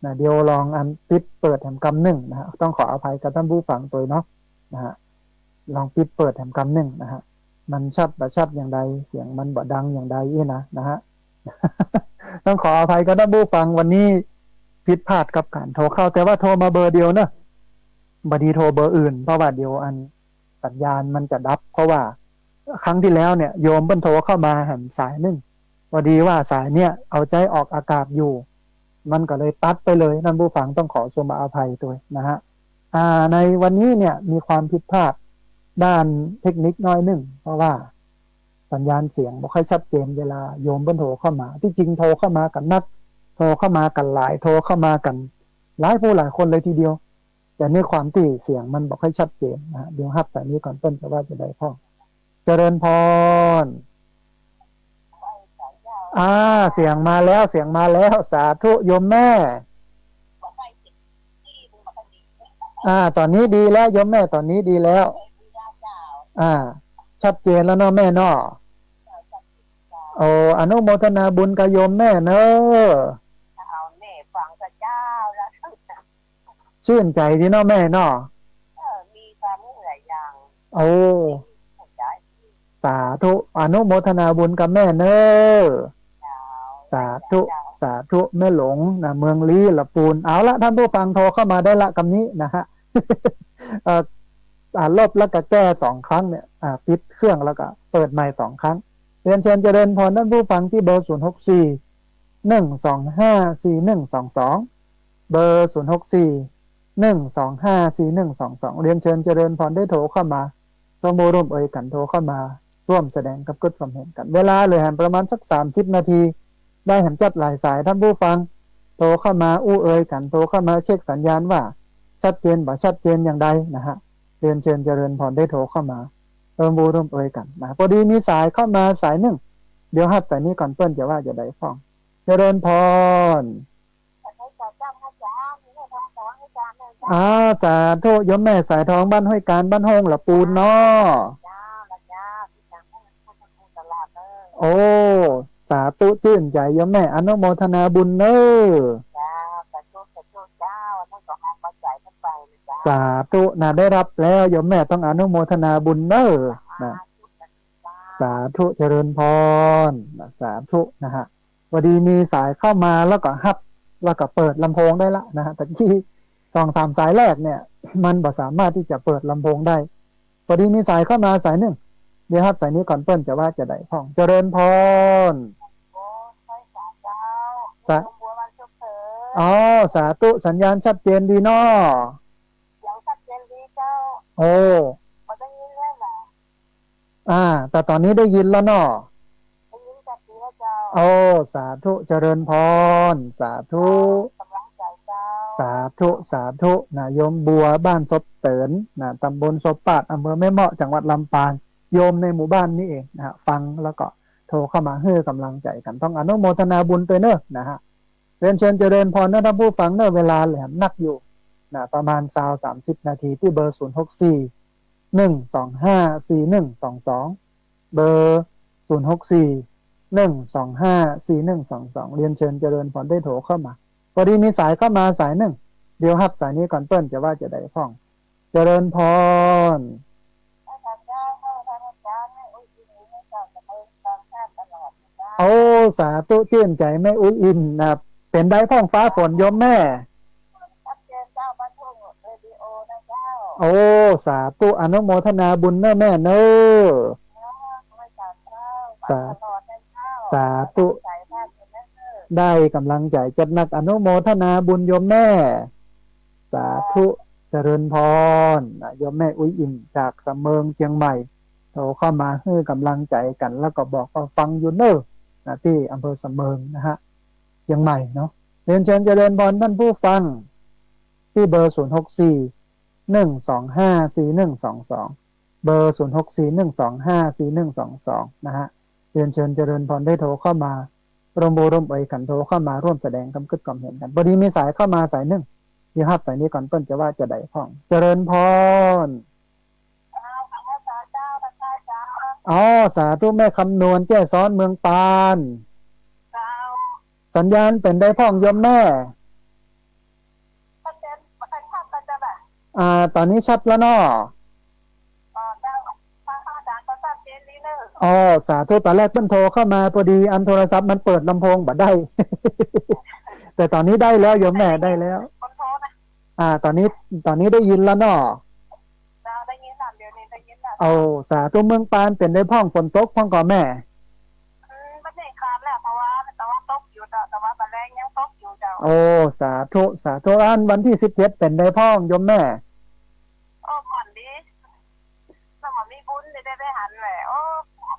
นะ เดี๋ยวลองอันปิดเปิดแถมกำนึ่งนะฮะ ต้องขออภัยกับท่านผู้ฟังตวยเนาะ นะฮะ ลองปิดเปิดแถมกำนึ่งนะฮะ มันชัดบ่ชัดอย่างใด เสียงมันบ่ดังอย่างใดอี้นะ นะฮะ ต้องขออภัยกับท่านผู้ฟัง วันนี้ผิดพลาดกับก๋านโทรเข้า แต่ว่าโทรมาเบอร์เดียวเนอะ บ่ดีโทรเบอร์อื่น เพราะว่าเดี๋ยวอันสัญญาณมันจะดับ เพราะว่าครั้งตี้แล้วเนี่ย โยมเปิ้นโทรเข้ามาแหมสายนึ่ง พอดีว่าสายเนี่ยเอาใจ๊ออกอากาศอยู่ มันก็เลยตัดไปเลย ท่านผู้ฟังต้องขอชมอภัยตวยนะฮะ อ่า ในวันนี้เนี่ยมีความผิดพลาดด้านเทคนิคน้อยนึ่ง เพราะว่าสัญญาณเสียงบ่ค่อยชัดเจนเวลาโยมเปิ้นโทรเข้ามา ตี้จริงโทรเข้ามากั๋นนัก โทรเข้ามากั๋นหลาย โทรเข้ามากั๋นหลายผู้หลายคนเลยทีเดียว แต่ในความตี้เสียงมันบ่ค่อยชัดเจนนะฮะ เดี๋ยวฮับสายนี้ก่อนเปิ้นจะว่าจะใดพ่อง เจริญพร อ่า เสียงมาแล้ว เสียงมาแล้ว สาธุโยมแม่ อ่า ต๋อนนี้ดีแล้วโยมแม่ ต๋อนนี้ดีแล้ว อ่า ชัดเจนแล้วเนาะแม่เนาะ โอ้ อนุโมทนาบุญกับโยมแม่เน้อ เอาแม่ฟังกับเจ้าแล้ว ชื่นใจ๋ดีเนาะแม่เนาะ เออ มีความรู้หลายอย่าง โอ้ สาธุ อนุโมทนาบุญกับแม่เน้อ เจ้า สาธุ เจ้า สาธุ แม่หลงนะ เมืองลี้ละปูน เอาละ ท่านผู้ฟังโทรเข้ามาได้ละกำนี้นะฮะ เอ่อ อ่า ลบแล้วก็แก้สองครั้งเนี่ย อ่า ปิดเครื่องแล้วก็เปิดใหม่สองครั้ง เรียนเชิญเจริญพรท่านผู้ฟังตี้เบอร์ ศูนย์ หก สี่ หนึ่ง สอง ห้า สี่ หนึ่ง สอง สอง เบอร์ ศูนย์ หก สี่ หนึ่ง สอง ห้า สี่ หนึ่ง สอง สอง เรียนเชิญเจริญพรได้โทรเข้ามา ร่วมอู้ร่วมเอยกั๋น โทรเข้ามาร่วมแสดงความกึ๊ดความเห็นกั๋น เวลาเหลือแหมประมาณสักสามสิบนาที ได้แหมจัดหลายสาย ท่านผู้ฟังโทรเข้ามาอู้เอยกั๋น โทรเข้ามาเช็คสัญญาณว่าชัดเจนบ่ชัดเจนอย่างใดนะฮะ เรียนเชิญเจริญพรได้โทรเข้ามาร่วมอู้ร่วมเอยกั๋นนะ พอดีมีสายเข้ามาสายนึ่ง เดี๋ยวฮับสายนี้ก่อนเปิ้นจะว่าจะใดพ่อง เจริญพร อ่า สาธุ โยมแม่สายทอง บ้านห้วยการ บ้านโฮ่งละปูนเนาะ โอ้ สาธุ จื้นใจ๋โยมแม่ อนุโมทนาบุญเน้อ สาธุนะ ได้ฮับแล้ว โยมแม่ต้องอนุโมทนาบุญเน้อนะ สาธุ เจริญพรนะ สาธุนะฮะ พอดีมีสายเข้ามาแล้วก็ฮับ แล้วก็เปิดลำโพงได้ละนะฮะ ตะกี้สองสามสายแรกเนี่ย มันบ่สามารถที่จะเปิดลำโพงได้ พอดีมีสายเข้ามาสายนึ่ง เดี๋ยวฮับสายนี้ก่อน เปิ้นจะว่าจะใดพ่อง เจริญพร โอ้ ใช่สาเจ้า สา บัววันสุขเสริม อ๋อ สาธุ สัญญาณชัดเจนดีเนาะ เสียงชัดเจนดีเจ้า โอ้ บ่ได้ยินแล้วนะ อ่า แต่ต๋อนนี้ได้ยินแล้วเนาะ ได้ยินชัดดีแล้วเจ้า โอ้ สาธุ เจริญพร สาธุ กำลังใจ๋เจ้า สาธุ สาธุ นะ โยมบัว บ้านศพเติน นะ ตำบลศพปาด อำเภอแม่เมาะ จังหวัดลำปาง โยมในหมู่บ้านนี่เองนะฮะ ฟังแล้วก็โทรเข้ามาหื้อกำลังใจ๋กั๋น ต้องอนุโมทนาบุญตวยเน่อนะฮะ เรียนเชิญเจริญพรนะท่านผู้ฟังเน่อ เวลาแหลมนักอยู่นะ ประมาณซาวสามสิบนาที ตี้เบอร์ ศูนย์หกสี่ หนึ่งสองห้า สี่หนึ่งสองสอง เบอร์ ศูนย์หกสี่ หนึ่งสองห้า สี่หนึ่งสองสอง เรียนเชิญเจริญพรได้โทรเข้ามา พอดีมีสายเข้ามาสายนึ่ง เดี๋ยวฮับสายนี้ก่อน เปิ้นจะว่าจะใดพ่อง เจริญพร โอ้ สาธุ จื้นใจ๋แม่อุ๊ยอิ่มนะ เป๋นใดพ่องฟ้าฝนโยมแม่ ชัดเจนเจ้า มาช่วงเรดิโอนะเจ้า โอ้ สาธุ อนุโมทนาบุญเน่อแม่เน่อ เจ้า ไหว้สาเจ้า สา ตลอดนะเจ้า สาธุ ใส่ท่านอยู่นะเจ้า ได้กำลังใจ๋จัดหนัก อนุโมทนาบุญโยมแม่ สาธุ เจริญพร นะ โยมแม่อุ๊ยอิ่มจากสำเมิงเจียงใหม่ โทรเข้ามาหื้อกำลังใจ๋กั๋น แล้วก็บอกว่าฟังอยู่เน่อ นะ ตี้อำเภอสำเมิงนะฮะ เจียงใหม่เนาะ เรียนเชิญเจริญพรท่านผู้ฟัง ตี้เบอร์ ศูนย์หกสี่ หนึ่งสองห้า สี่หนึ่งสองสอง เบอร์ ศูนย์หกสี่ หนึ่งสองห้า สี่หนึ่งสองสอง นะฮะ เรียนเชิญเจริญพรได้โทรเข้ามา ร่วมโอ้ร่วมเอยกั๋น โทรเข้ามาร่วมแสดงความกึ๊ดความเห็นกั๋น พอดีมีสายเข้ามาสายนึ่ง เดี๋ยวฮับสายนี้ก่อน เปิ้นจะว่าจะใดพ่อง เจริญพร เจ้า สาเจ้า พระเจ้า อ๋อ สาธุ แม่คำนวณ แจ้ซ้อน เมืองปาน เจ้า สัญญาณเป๋นใดพ่องโยมแม่ ชัดเจน บ่ค่อยชัดแล้วเจ้าน่ะ อ่า ต๋อนนี้ชัดแล้วเนาะ อ๋อ เจ้า ฟังพระอาจารย์ก็ชัดเจนดีเน่อ อ๋อ สาธุ ต๋อนแรกเปิ้นโทรเข้ามา พอดีอันโทรศัพท์มันเปิดลำโพงบ่ได้ แต่ต๋อนนี้ได้แล้วโยมแม่ ได้แล้ว คนโทรนะ อ่า ต๋อนนี้ ต๋อนนี้ได้ยินแล้วเนาะ เจ้า ได้ยินแล้ว เดี๋ยวนี้ได้ยินแล้ว โอ้ สาธุ เมืองปานเป๋นใดพ่อง ฝนตกพ่องก่อแม่ อืม บ่ได้ขาดแล้ว เพราะว่าตะวันตกอยู่เจ้า แต่ว่าบ่าแลงยังตกอยู่เจ้า โอ้ สาธุ สาธุ อันวันตี้สิบเจ็ดเป๋นใดพ่องโยมแม่ โอ้ ม่วนดี สมัยมีบุญจะได้ไปหันแหละ โอ้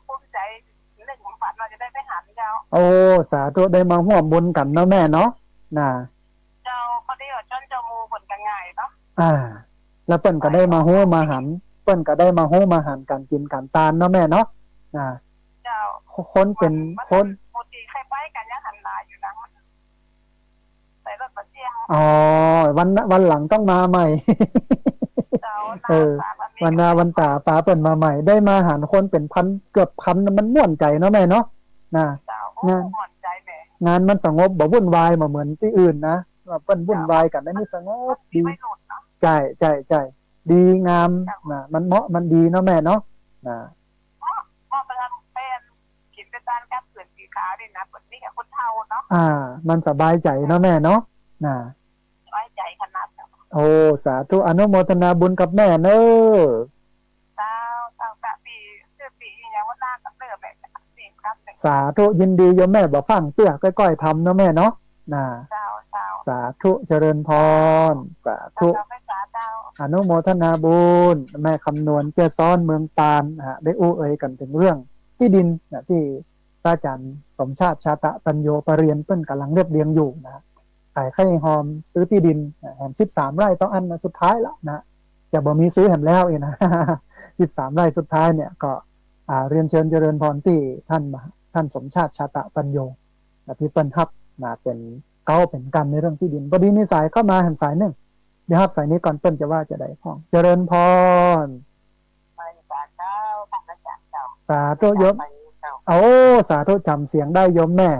ภูมิใจ๋ นึกฝันว่าจะได้ไปหันเจ้า โอ้ สาธุ ได้มาฮ่วมบุญกั๋นเนาะแม่เนาะ นะ เจ้า พอดีว่าจนเจ้าหมู่เปิ้นก็ง่ายเนาะ อ่า แล้วเปิ้นก็ได้มาฮู้มาหัน เปิ้นก็ได้มาฮู้มาหันก๋านกิ๋นก๋านตานเนาะแม่เนาะ นะ เจ้า คนเป๋น มัน คน บางทีเคยไปกั๋นยังหันหน้าอยู่นะ มันไปรถบ่เตี้ยง อ๋อ วัน วันหลังต้องมาใหม่ เจ้า เออ วันหน้าวันต๋าปาเปิ้นมาใหม่ ได้มาหันคนเป๋นพัน เกือบพัน มันม่วนใจ๋เนาะแม่เนาะ นะ เจ้า โอ้ งาน ม่วนใจ๋แม่ งานมันสงบ บ่วุ่นวายบ่เหมือนตี้อื่นนะ ว่าเปิ้นวุ่นวายกั๋น อันนี้สงบดี วัยรุ่นเนาะ ใจ้ ใจ้ ใจ้ ดีงาม เจ้า นะ มันเหมาะมันดีเนาะแม่เนาะ นะ เหมาะ เหมาะเปิ้น เปิ้นกิ๋นไปตานกับเปิ้นสีขาวนี่นะ เปิ้นมีแต่คนเฒ่าเนาะ อ่า มันสบายใจ๋เนาะแม่เนาะ นะ สบายใจ๋ขนาดนั้น โอ้ สาธุ อนุโมทนาบุญกับแม่เน่อ เจ้า เจ้า กะปี๋ จื้อปี๋อีหยังวะ หน้ากับเน่อแม่ ปี๋กับเน่อ สาธุ ยินดีโยมแม่ บ่ฟั่งเตื้อ ก้อยๆ ทำเนาะแม่เนาะ นะ เจ้า เจ้า สาธุ เจริญพร สาธุ เจ้า เจ้า อนุโมทนาบุญ แม่คำนวณ แจ้ซ้อน เมืองปาน นะฮะ ได้อู้เอ่ยกั๋นเถิงเรื่องตี้ดินนะ ตี้พระอาจ๋ารย์สมชาติ ชาตะปัญโญ ปรริญญาเปิ้นก่ำลังเรียบเรียงอยู่นะฮะ ขายไข่หอม ซื้อตี้ดินนะ แหมสิบสามไร่ต่ออั้นนะ สุดท้ายละนะ จะบ่มีซื้อแหมแล้วเองนะ สิบสามไร่สุดท้ายเนี่ยก็ อ่า เรียนเชิญเจริญพรตี้ท่านมหา ท่านสมชาติ ชาตะปัญโญ นะ ตี้เปิ้นฮับมาเป๋นเก๊าเป๋นกำในเรื่องตี้ดิน พอดีมีสายเข้ามาแหมสายนึ่ง เดี๋ยวฮับสายนี้ก่อน เปิ้นจะว่าจะใดพ่อง เจริญพร สาธุ สาธุโยม โอ้ สาธุ จ๋ำเสียงได้โยมแม่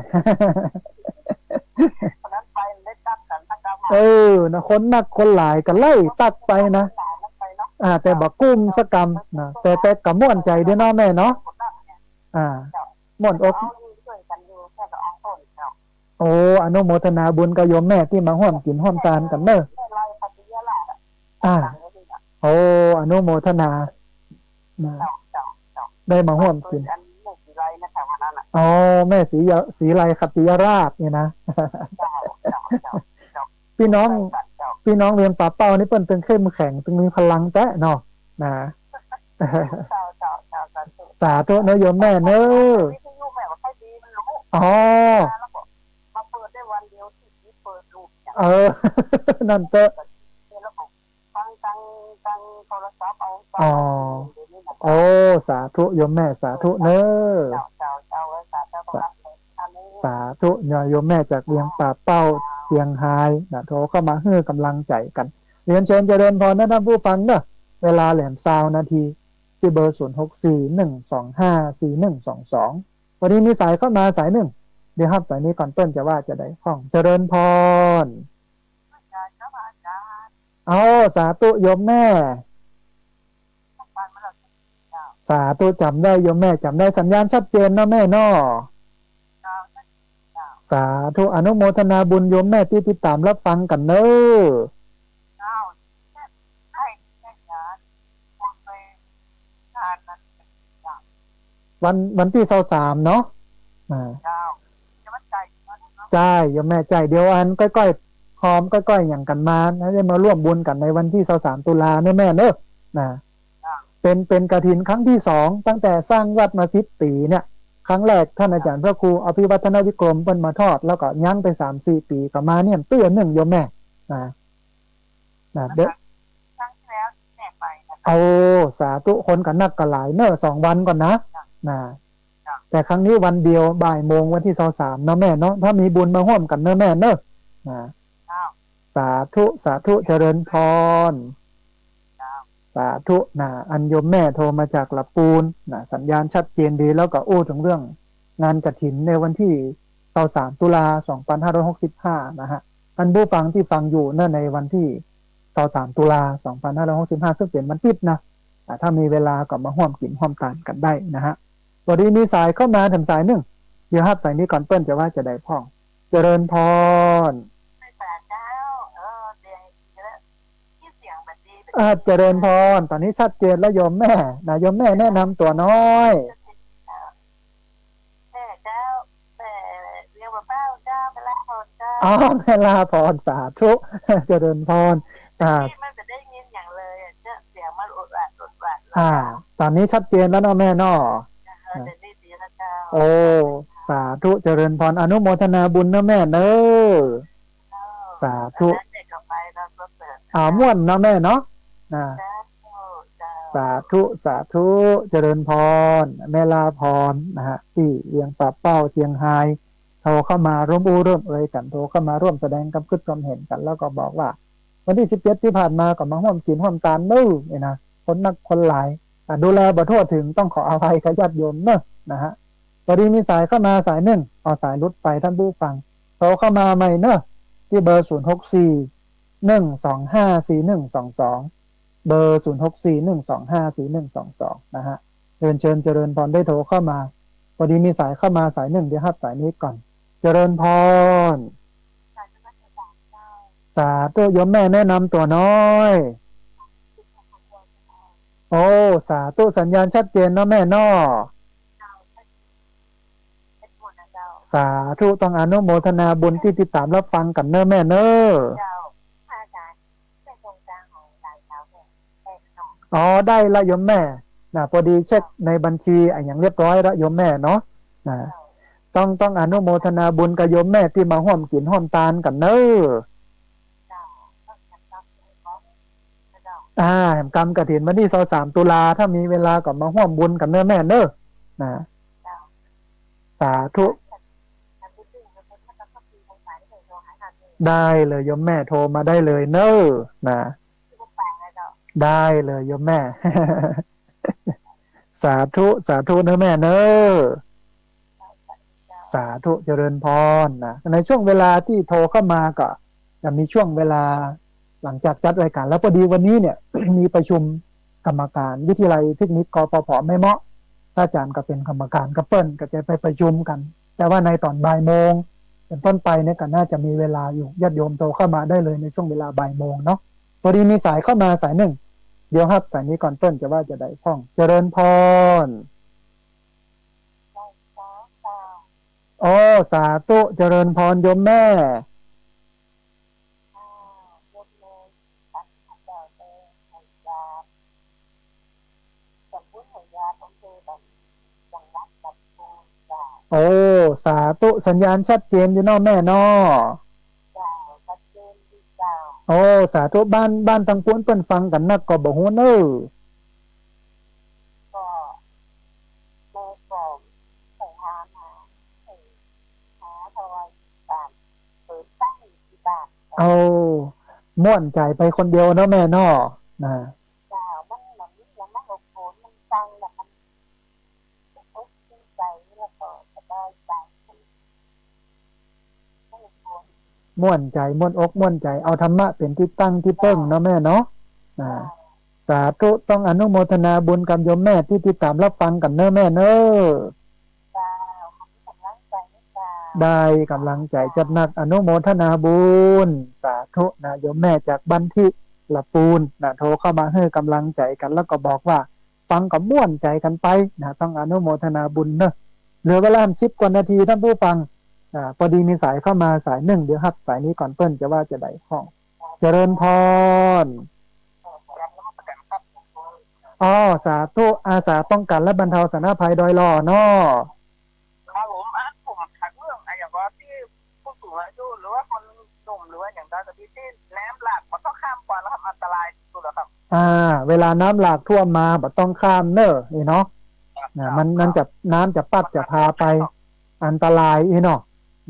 คนนักคนหลายก็ไล่ตั๊กไปนะ อ่า แต่บ่กุ้มสักกำนะ แต่ แต่ก็ม่วนใจ๋ดีเนาะแม่เนาะ อ่า ม่วนอก เจ้า โอ้ อนุโมทนาบุญกับโยมแม่ตี้มาฮ่วมกิ๋นฮ่วมตานกั๋นเน่อ แม่ไลขัตติยราชอะ อ่า หลังนี้นะ โอ้ อนุโมทนา นะ เจ้า เจ้า เจ้า ได้มาฮ่วมกิ๋น อันแม่ศรีไลนะคะวันนั้นน่ะ อ๋อ แม่ศรียะ ศรีไลขัตติยราชเนี่ยนะ เจ้า เจ้า เจ้า เจ้า พี่น้อง เจ้า พี่น้องเวียงป่าเป้านี่เปิ้นตึงเข้มแข็ง ตึงมีพลังแต๊เนาะ นะ เจ้า เจ้า เจ้า สาธุ สาธุเนาะโยมแม่เน่อ วิทยุแม่ว่าใครดีมันรู้ อ๋อ แล้วก็มาเปิดได้วันเดียวที่เปิดรูปเนี่ย เออ นั่นเต๊อะ แล้วก็ฟังทาง ทางโทรศัพท์เอา อ๋อ เดี๋ยวนี้นะ โอ้ สาธุโยมแม่ สาธุเน่อ เจ้า เจ้า เจ้า สาธุ สาธุเน่อโยมแม่จากเวียงป่าเป้า เจียงฮายนะ โทรเข้ามาหื้อก๋ำลังใจ๋กั๋น เรียนเจิญเจริญพรนะต้านผู้ฟังเน่อ เวลาแหลมซาวนาที ตี้เบอร์ ศูนย์หกสี่ หนึ่งสองห้า สี่หนึ่งสองสอง พอดีมีสายเข้ามาสายนึ่ง เดี๋ยวฮับสายนี้ก่อน เปิ้นจะว่าจาใดพ่อง เจริญพร อาจารย์ครับอาจารย์ เอา สาธุโยมแม่ ฟังมาแล้ว เจ้า สาธุ จ๋ำได้โยมแม่ จ๋ำได้ สัญญาณชัดเจนเนาะแม่เนาะ เจ้า เจ้า สาธุ อนุโมทนาบุญโยมแม่ตี้ติดต๋ามฮับฟังกั๋นเน่อ เจ้า ใช่ ใช่ ใช่ งาน คนไปงานนั้น วัน วันตี้ซาวสามเนาะ อ่า เจ้า จะวันใจ๋วันนั้นเนาะ ใจ้โยมแม่ ใจ้ เดี๋ยวอันก้อยๆ ฮอมก้อยๆ หยังกั๋นมานะ ได้มาร่วมบุญกั๋นในวันตี้ซาวสามตุลาเน่อแม่เน่อ นะ เจ้า เป๋น เป๋นกฐินครั้งตี้สอง ตั้งแต่สร้างวัดมาสิบปี๋เนี่ย ครั้งแรกต้านอาจ๋ารย์พระครูอภิวัฒนวิกรมเปิ้นมาทอด แล้วก็ยั้งไปสามสี่ปี๋ ก็มาเนี่ยเตื้อนึ่งโยมแม่ นะ นะ เดี๋ยว ครั้งที่แล้วที่แม่ไปนะ โอ้ สาธุ คนก็นักก็หลายเน่อ สองวันก่อนนะ จ้ะ นะ จ้ะ แต่ครั้งนี้วันเดียวบ่ายโมงวันตี้ซาวสามเนาะแม่เนาะ ถ้ามีบุญมาฮ่วมกั๋นเน่อแม่เน่อ นะ เจ้า สาธุ สาธุ เจริญพร เจ้า สาธุ นะ อันโยมแม่โทรมาจากละปูนนะ สัญญาณชัดเจนดี แล้วก็อู้เถิงเรื่องงานกฐินในวันตี้ซาวสามตุลา สองพันห้าร้อยหกสิบห้า นะฮะ ต้านผู้ฟังตี้ฟังอยู่เน่อ ในวันตี้ซาวสามตุลา สองพันห้าร้อยหกสิบห้า ซึ่งเป๋นวันติ๊ดนะ อ่า ถ้ามีเวลาก็มาฮ่วมกิ๋นฮ่วมตานกั๋นได้นะฮะ พอดีมีสายเข้ามาเถิงสายนึ่ง เดี๋ยวฮับสายนี้ก่อน เปิ้นจะว่าจาใดพ่อง เจริญพร ไม่สาเจ้า เออ เสียงอีกแล้ว นี่เสียงแบบดีแบบ อ่า เจริญพร ต๋อนนี้ชัดเจนแล้วโยมแม่ นะ โยมแม่แนะนำตั๋วหน้อย แม่เจ้า แม่เวียงป่าเป้าเจ้า แม่ลาพรเจ้า อ๋อ แม่ลาพร สาธุ เจริญพร อ่า ที่มันจะได้ยินอย่างเลยอะ เนี่ย เสียงมันอุดอัดอุดอัด อ่า ต๋อนนี้ชัดเจนแล้วเนาะแม่เนาะ เออ เดี๋ยวนี้ดีแล้วเจ้า โอ้ สาธุ เจริญพร อนุโมทนาบุญเนาะแม่เน่อ เจ้า สาธุ แล้วเด็กก็ไปแล้วก็เกิด อ่า ม่วนเนาะแม่เนาะ นะ เจ้า เจ้า สาธุ สาธุ เจริญพร แม่ลาพร นะฮะ ตี้เวียงป่าเป้า เจียงฮาย โทรเข้ามาร่วมอู้ร่วมเอยกั๋น โทรเข้ามาร่วมแสดงความคิดความเห็นกั๋น แล้วก็บอกว่า วันตี้สิบเจ็ดตี้ผ่านมาก็มาฮ่วมกิ๋นฮ่วมตานเน่อ เนี่ยนะ คนนักคนหลาย อ่ะ ดูแลบ่ทั่วเถิง ต้องขออภัยกับญาติโยมเน่อ นะฮะ พอดีมีสายเข้ามาสายนึ่ง เอาสายหลุดไปต้านผู้ฟัง โทรเข้ามาใหม่เน่อ ตี้เบอร์ ศูนย์หกสี่ หนึ่งสองห้า สี่หนึ่งสองสอง เบอร์ ศูนย์หกสี่ หนึ่งสองห้า สี่หนึ่งสองสอง นะฮะ เรียนเจิญเจริญพรได้โทรเข้ามา พอดีมีสายเข้ามาสายนึ่ง เดี๋ยวฮับสายนี้ก่อน เจริญพร สาธุโยมแม่แนะนำตั๋วหน้อย โอ้ สาธุ สัญญาณชัดเจนเนาะแม่เนาะ สาธุ ต้องอนุโมทนาบุญตี้ติดต๋ามฮับฟังกั๋นเน่อแม่เน่อ เจ้า พระอาจารย์ ช่วยตรงกลางของหลานสาวแม่ แม่หน่อย อ๋อ ได้ละโยมแม่ นะ พอดีเช็คในบัญชีอะหยังเรียบร้อยละโยมแม่เนาะ นะ เจ้า ต้อง ต้องอนุโมทนาบุญกับโยมแม่ตี้มาฮ่วมกิ๋นฮ่วมตานกั๋นเน่อ เจ้า ต้องทำตามที่เขา อ่า แหมกำกฐินวันตี้ซาวสามตุลา ถ้ามีเวลาก็มาฮ่วมบุญกั๋นเน่อแม่เน่อ นะ สาธุ ได้เลยโยมแม่ โทรมาได้เลยเน่อ นะ ได้เลยโยมแม่ สาธุ สาธุเน่อแม่เน่อ สาธุเจริญพรนะ ในช่วงเวลาตี้โทรเข้ามาก็จะมีช่วงเวลาหลังจากจัดรายการ แล้วพอดีวันนี้เนี่ย มีประชุมกรรมการวิทยาลัยเทคนิค กปพ แม่เมาะ พระอาจารย์ก็เป๋นกรรมการกับเปิ้น ก็จะไปประชุมกั๋น แต่ว่าในต๋อนบ่ายโมง เป็นต้นไปเนี่ยก็น่าจะมีเวลาอยู่ ญาติโยมโทรเข้ามาได้เลยในช่วงเวลาบ่ายโมงเนาะ พอดีมีสายเข้ามาสายหนึ่ง เดี๋ยวฮับสายนี้ก่อน เปิ้นจะว่าจะใดพ่อง เจริญพร โอ้ สาธุ เจริญพรโยมแม่ โอ้ สาธุ สัญญาณชัดเจนอยู่เนาะแม่เนาะ โอ้ สาธุ บ้าน บ้านตังปู๊นเปิ้นฟังกั๋นนักก่อบ่ฮู้เน่อ โอ้ ม่วนใจ๋ไปคนเดียวเนาะแม่เนาะ นะ ม่วนใจ๋ ม่วนอกม่วนใจ๋ เอาธรรมะเป๋นตี้ตั้งตี้เปิ้งเนาะแม่เนาะ นะ สาธุ ต้องอนุโมทนาบุญกับโยมแม่ตี้ติดต๋ามฮับฟังกั๋นเน่อแม่เน่อ ได้ก๋ำลังใจ๋จัดหนัก อนุโมทนาบุญ สาธุนะ โยมแม่จากบ้านตี้ละปูนนะ โทรเข้ามาหื้อก๋ำลังใจ๋กั๋น แล้วก็บอกว่าฟังก็ม่วนใจ๋กั๋นไปนะ ต้องอนุโมทนาบุญเน่อ เหลือเวลาสิบกว่านาทีต้านผู้ฟัง อ่า พอดีมีสายเข้ามาสายนึ่ง เดี๋ยวฮับสายนี้ก่อน เปิ้นจะว่าจะใดพ่อง เจริญพร อ๋อ สาธุ อาสาป้องกันและบรรเทาสาธารณภัยดอยหล่อเนาะ ครับผม อ่ะ ผมถามเรื่อง อ่ะ อย่างว่าตี้ผู้สูงอายุหรือว่าคนหนุ่มหรือว่าอย่างใดก็ดี ตี้น้ำหลากบ่ต้องข้ามไปแล้วครับ อันตรายสุดแล้วครับ อ่า เวลาน้ำหลากท่วมมาบ่ต้องข้ามเน่อ อี้เนาะ ครับ นะ ครับ มัน ครับ มันจะ น้ำจะปั๊ดจะพาไป อันตรายอี้เนาะ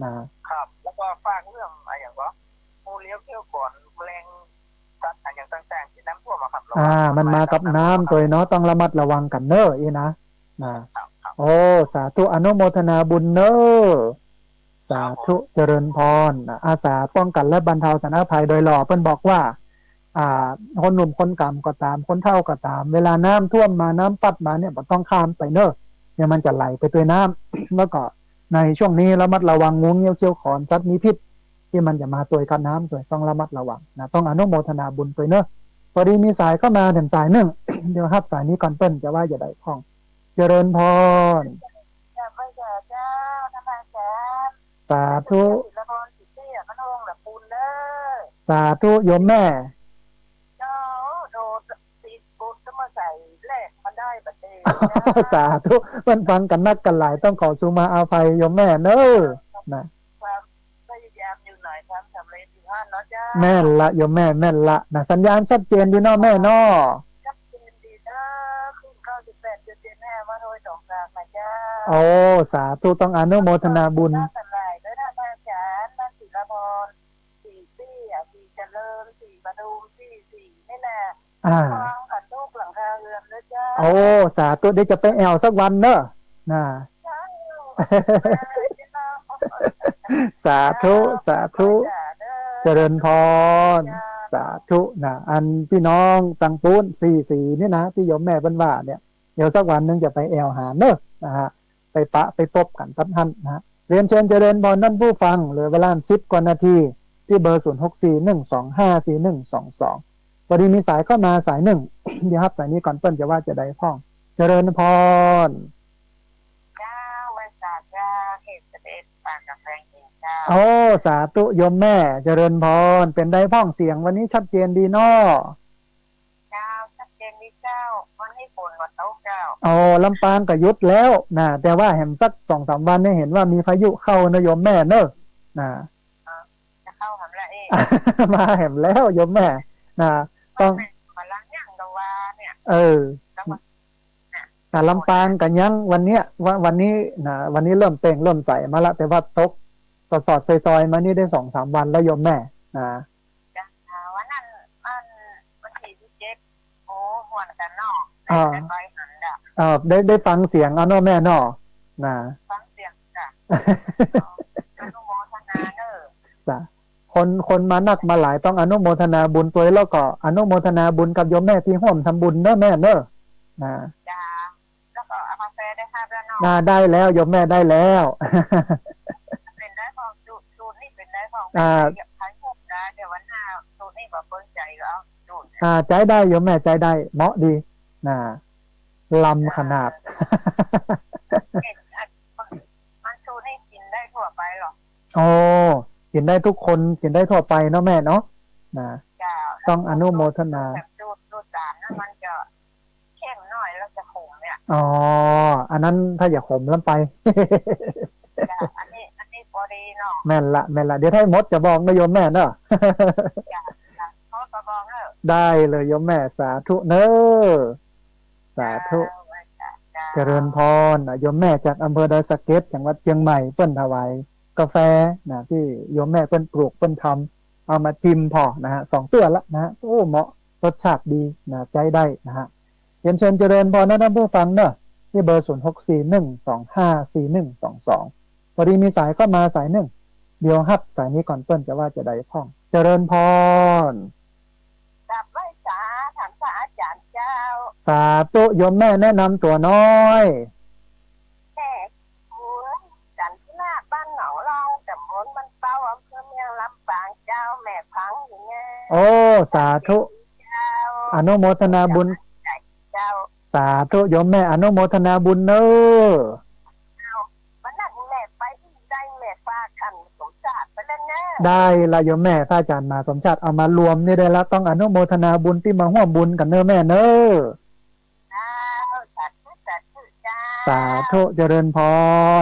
นะ ครับ แล้วก็ฝากเรื่อง อ่ะ อย่างว่า งูเงี้ยวเขี้ยวขอ แมลงสัตว์อะหยังต่างๆ ตี้น้ำท่วมอะครับ อ่า ระวัง มันมากับน้ำตวยเนาะ ต้องระมัดระวังกั๋นเน่อ อี้นะ นะ ครับ ครับ โอ้ สาธุ อนุโมทนาบุญเน่อ สาธุ ครับผม เจริญพร นะ อาสาป้องกันและบรรเทาสาธารณภัยดอยหล่อ เปิ้นบอกว่า อ่า คนหนุ่มคนก๋ำก็ต๋าม คนเฒ่าก็ต๋าม เวลาน้ำท่วมมา น้ำปั๊ดมาเนี่ย บ่ต้องข้ามไปเน่อ เดี๋ยวมันจะไหลไปตวยน้ำ แล้วก็ ในช่วงนี้ระมัดระวังงูเงี้ยวเขี้ยวขอ สัตว์มีพิษ ตี้มันจะมาตวยกับน้ำตวย ต้องระมัดระวังนะ ต้องอนุโมทนาบุญตวยเน่อ พอดีมีสายเข้ามาแถมสายนึ่ง เดี๋ยวฮับสายนี้ก่อน เปิ้นจะว่าจะใดพ่อง เจริญพร เจ้า เจ้า เจ้า นมัสการ สาธุ ศิลปากร สิทธิ มโน ละปูนเน่อ สาธุ โยมแม่ เจ้า โดด ติดกดก็มาใส่แลกมาได้บัดนี้ สาธุ เปิ้นฟังกั๋นนักกั๋นหลาย ต้องขอสูมาอาภัยโยมแม่เน่อ นะ ความพยายามอยู่หน่อย ความสำเร็จอยู่หั้นเนาะเจ้า แม่นละโยมแม่ แม่นละ นะ สัญญาณชัดเจนดีเนาะแม่เนาะ ชัดเจนดีเนาะ คลื่นเก้าสิบแปดจุดเจ็ดห้า วัดห้วยสองกลางนะเจ้า โอ้ สาธุ ต้องอนุโมทนาบุญ เจ้า ทั้งหลายด้วยนะ อาจารย์ บ้านศิลปากร สี่ตี้อะ สี่เจริญ สี่ปทุม สี่สี่ นี่แหละ อ่า ฟังกั๋นทุกหลังคาเรือนเน่อเจ้า โอ้ สาธุ เดี๋ยวจะไปแอ่วสักวันเน่อ นะ เจ้า สาธุ สาธุ เจ้า เจริญพร เจ้า สาธุ นะ อันปี้น้องตังปู๊น สี่สี่ นี่นะ ตี้โยมแม่เปิ้นว่าเนี่ย เดี๋ยวสักวันนึ่งจะไปแอ่วหาเน่อ นะฮะ ไปปะไปปบกั๋นตั๊ดหั้นนะฮะ เรียนเชิญเจริญพรต้านผู้ฟัง เหลือเวลาสิบกว่านาที ตี้เบอร์ ศูนย์หกสี่ หนึ่งสองห้า สี่หนึ่งสองสอง พอดีมีสายเข้ามาสายนึ่ง เดี๋ยวฮับสายนี้ก่อน เปิ้นจะว่าจะใดพ่อง เจริญพร เจ้า ไหว้สาเจ้า เขตสิบเอ็ด ป่ากาแฟเองเจ้า โอ้ สาธุโยมแม่ เจริญพร เป๋นใดพ่อง เสียงวันนี้ชัดเจนดีเนาะ เจ้า ชัดเจนดีเจ้า วันนี้ฝนบ่ตกเจ้า โอ้ ลำปางก็หยุดแล้วนะ แต่ว่าแหมสักสองสามวันนี่เห็นว่ามีพายุเข้านะโยมแม่เน่อ นะ อ่า จะเข้าแหมละเอ๊ะ มาแหมแล้วโยมแม่ นะ ต้อง มาล้างยังตะวาเนี่ย เออ จังหวัด นะ แต่ลำปางก็ยังวันเนี้ย ว่าวันนี้นะ วันนี้เริ่มเปล่งเริ่มใสมาละ แต่ว่าตกสอดๆ ซอยๆ มานี่ได้สองสามวันแล้วโยมแม่ นะ จ้ะ อ่า วันนั้น วัน วันตี้สิบเจ็ด โอ้ ม่วนกั๋นเนาะ อ่า ได้ไปหันดะ อ่า ได้ ได้ฟังเสียงเอาเนาะแม่เนาะ นะ ฟังเสียงจ้ะ อนุโมทนาเน่อ จ้ะ คน คนมานักมาหลายต้องอนุโมทนาบุญตวย แล้วก็อนุโมทนาบุญกับโยมแม่ตี้ฮ่วมทำบุญเน่อแม่เน่อ นะ จ้ะ แล้วก็เอากาแฟได้ครับแล้วเนาะ อ่า ได้แล้วโยมแม่ ได้แล้ว เป๋นใดพ่อง จุ อ่า อยากขายหมดนะ เดี๋ยววันหน้า สูตรนี้บ่เปิ้นใจ๋ก็เอาสูตร อ่า ใจ๊ได้โยมแม่ ใจ๊ได้ เหมาะดี นะ ลำขนาด เออ เอ๊ะ อัน มันสูตรนี้กิ๋นได้ทั่วไปเหรอ โอ้ กิ๋นได้ทุกคน กิ๋นได้ทั่วไปเนาะแม่เนาะ นะ เจ้า ต้องอนุโมทนา แบบสูตร สูตรสามนะ มันจะ เข้มหน่อยแล้วจะขมเนี่ย อ๋อ อันนั้นถ้าอยากขมล้ำไป จ้ะ อันนี้ อันนี้ปอดีเนาะ แม่นละ แม่นละ เดี๋ยวถ้าหมดจะบอกนะโยมแม่เนาะ จ้ะ จ้ะ หมดก็บอกเนาะ ได้เลยโยมแม่ สาธุเนาะ สาธุ เจ้า เจ้า เจริญพรนะ โยมแม่จากอำเภอดอยสะเก็ด จังหวัดเชียงใหม่ เปิ้นถวายกาแฟนะ ตี้โยมแม่เปิ้นปลูกเปิ้นทำ เอามาจิมผ่อนะฮะ สองเตื้อละนะฮะ โอ้ เหมาะ รสชาติดีนะ ใจ๊ได้นะฮะ เรียนเชิญเจริญพรนะต้านผู้ฟังเนาะ ตี้เบอร์ ศูนย์หกสี่หนึ่งสองห้าสี่หนึ่งสองสอง พอดีมีสายเข้ามาสายนึ่ง เดี๋ยวฮับสายนี้ก่อน เปิ้นจะว่าจะใดพ่อง เจริญพร กราบไหว้สา ถามพระอาจารย์เจ้า สาธุโยมแม่ แนะนำตั๋วน้อย แม่ บุญ จันทนา บ้านหนองลอง ตำบลบ้านเป้า อำเภอเมืองลำปางเจ้า แม่ฟังอยู่เนี่ย โอ้ สาธุ เจ้า อนุโมทนาบุญ เจ้า สาธุโยมแม่ อนุโมทนาบุญเนาะ เจ้า วันนั้นแม่ไปที่ใด แม่ฝากขันสมชาติไปแล้วนะ ได้ละโยมแม่ พระอาจารย์มาสมชาติเอามารวมนี่ได้ละ ต้องอนุโมทนาบุญตี้มาฮ่วมบุญกั๋นเนาะแม่เนาะ เจ้า สาธุ สาธุ เจ้า สาธุ เจริญพ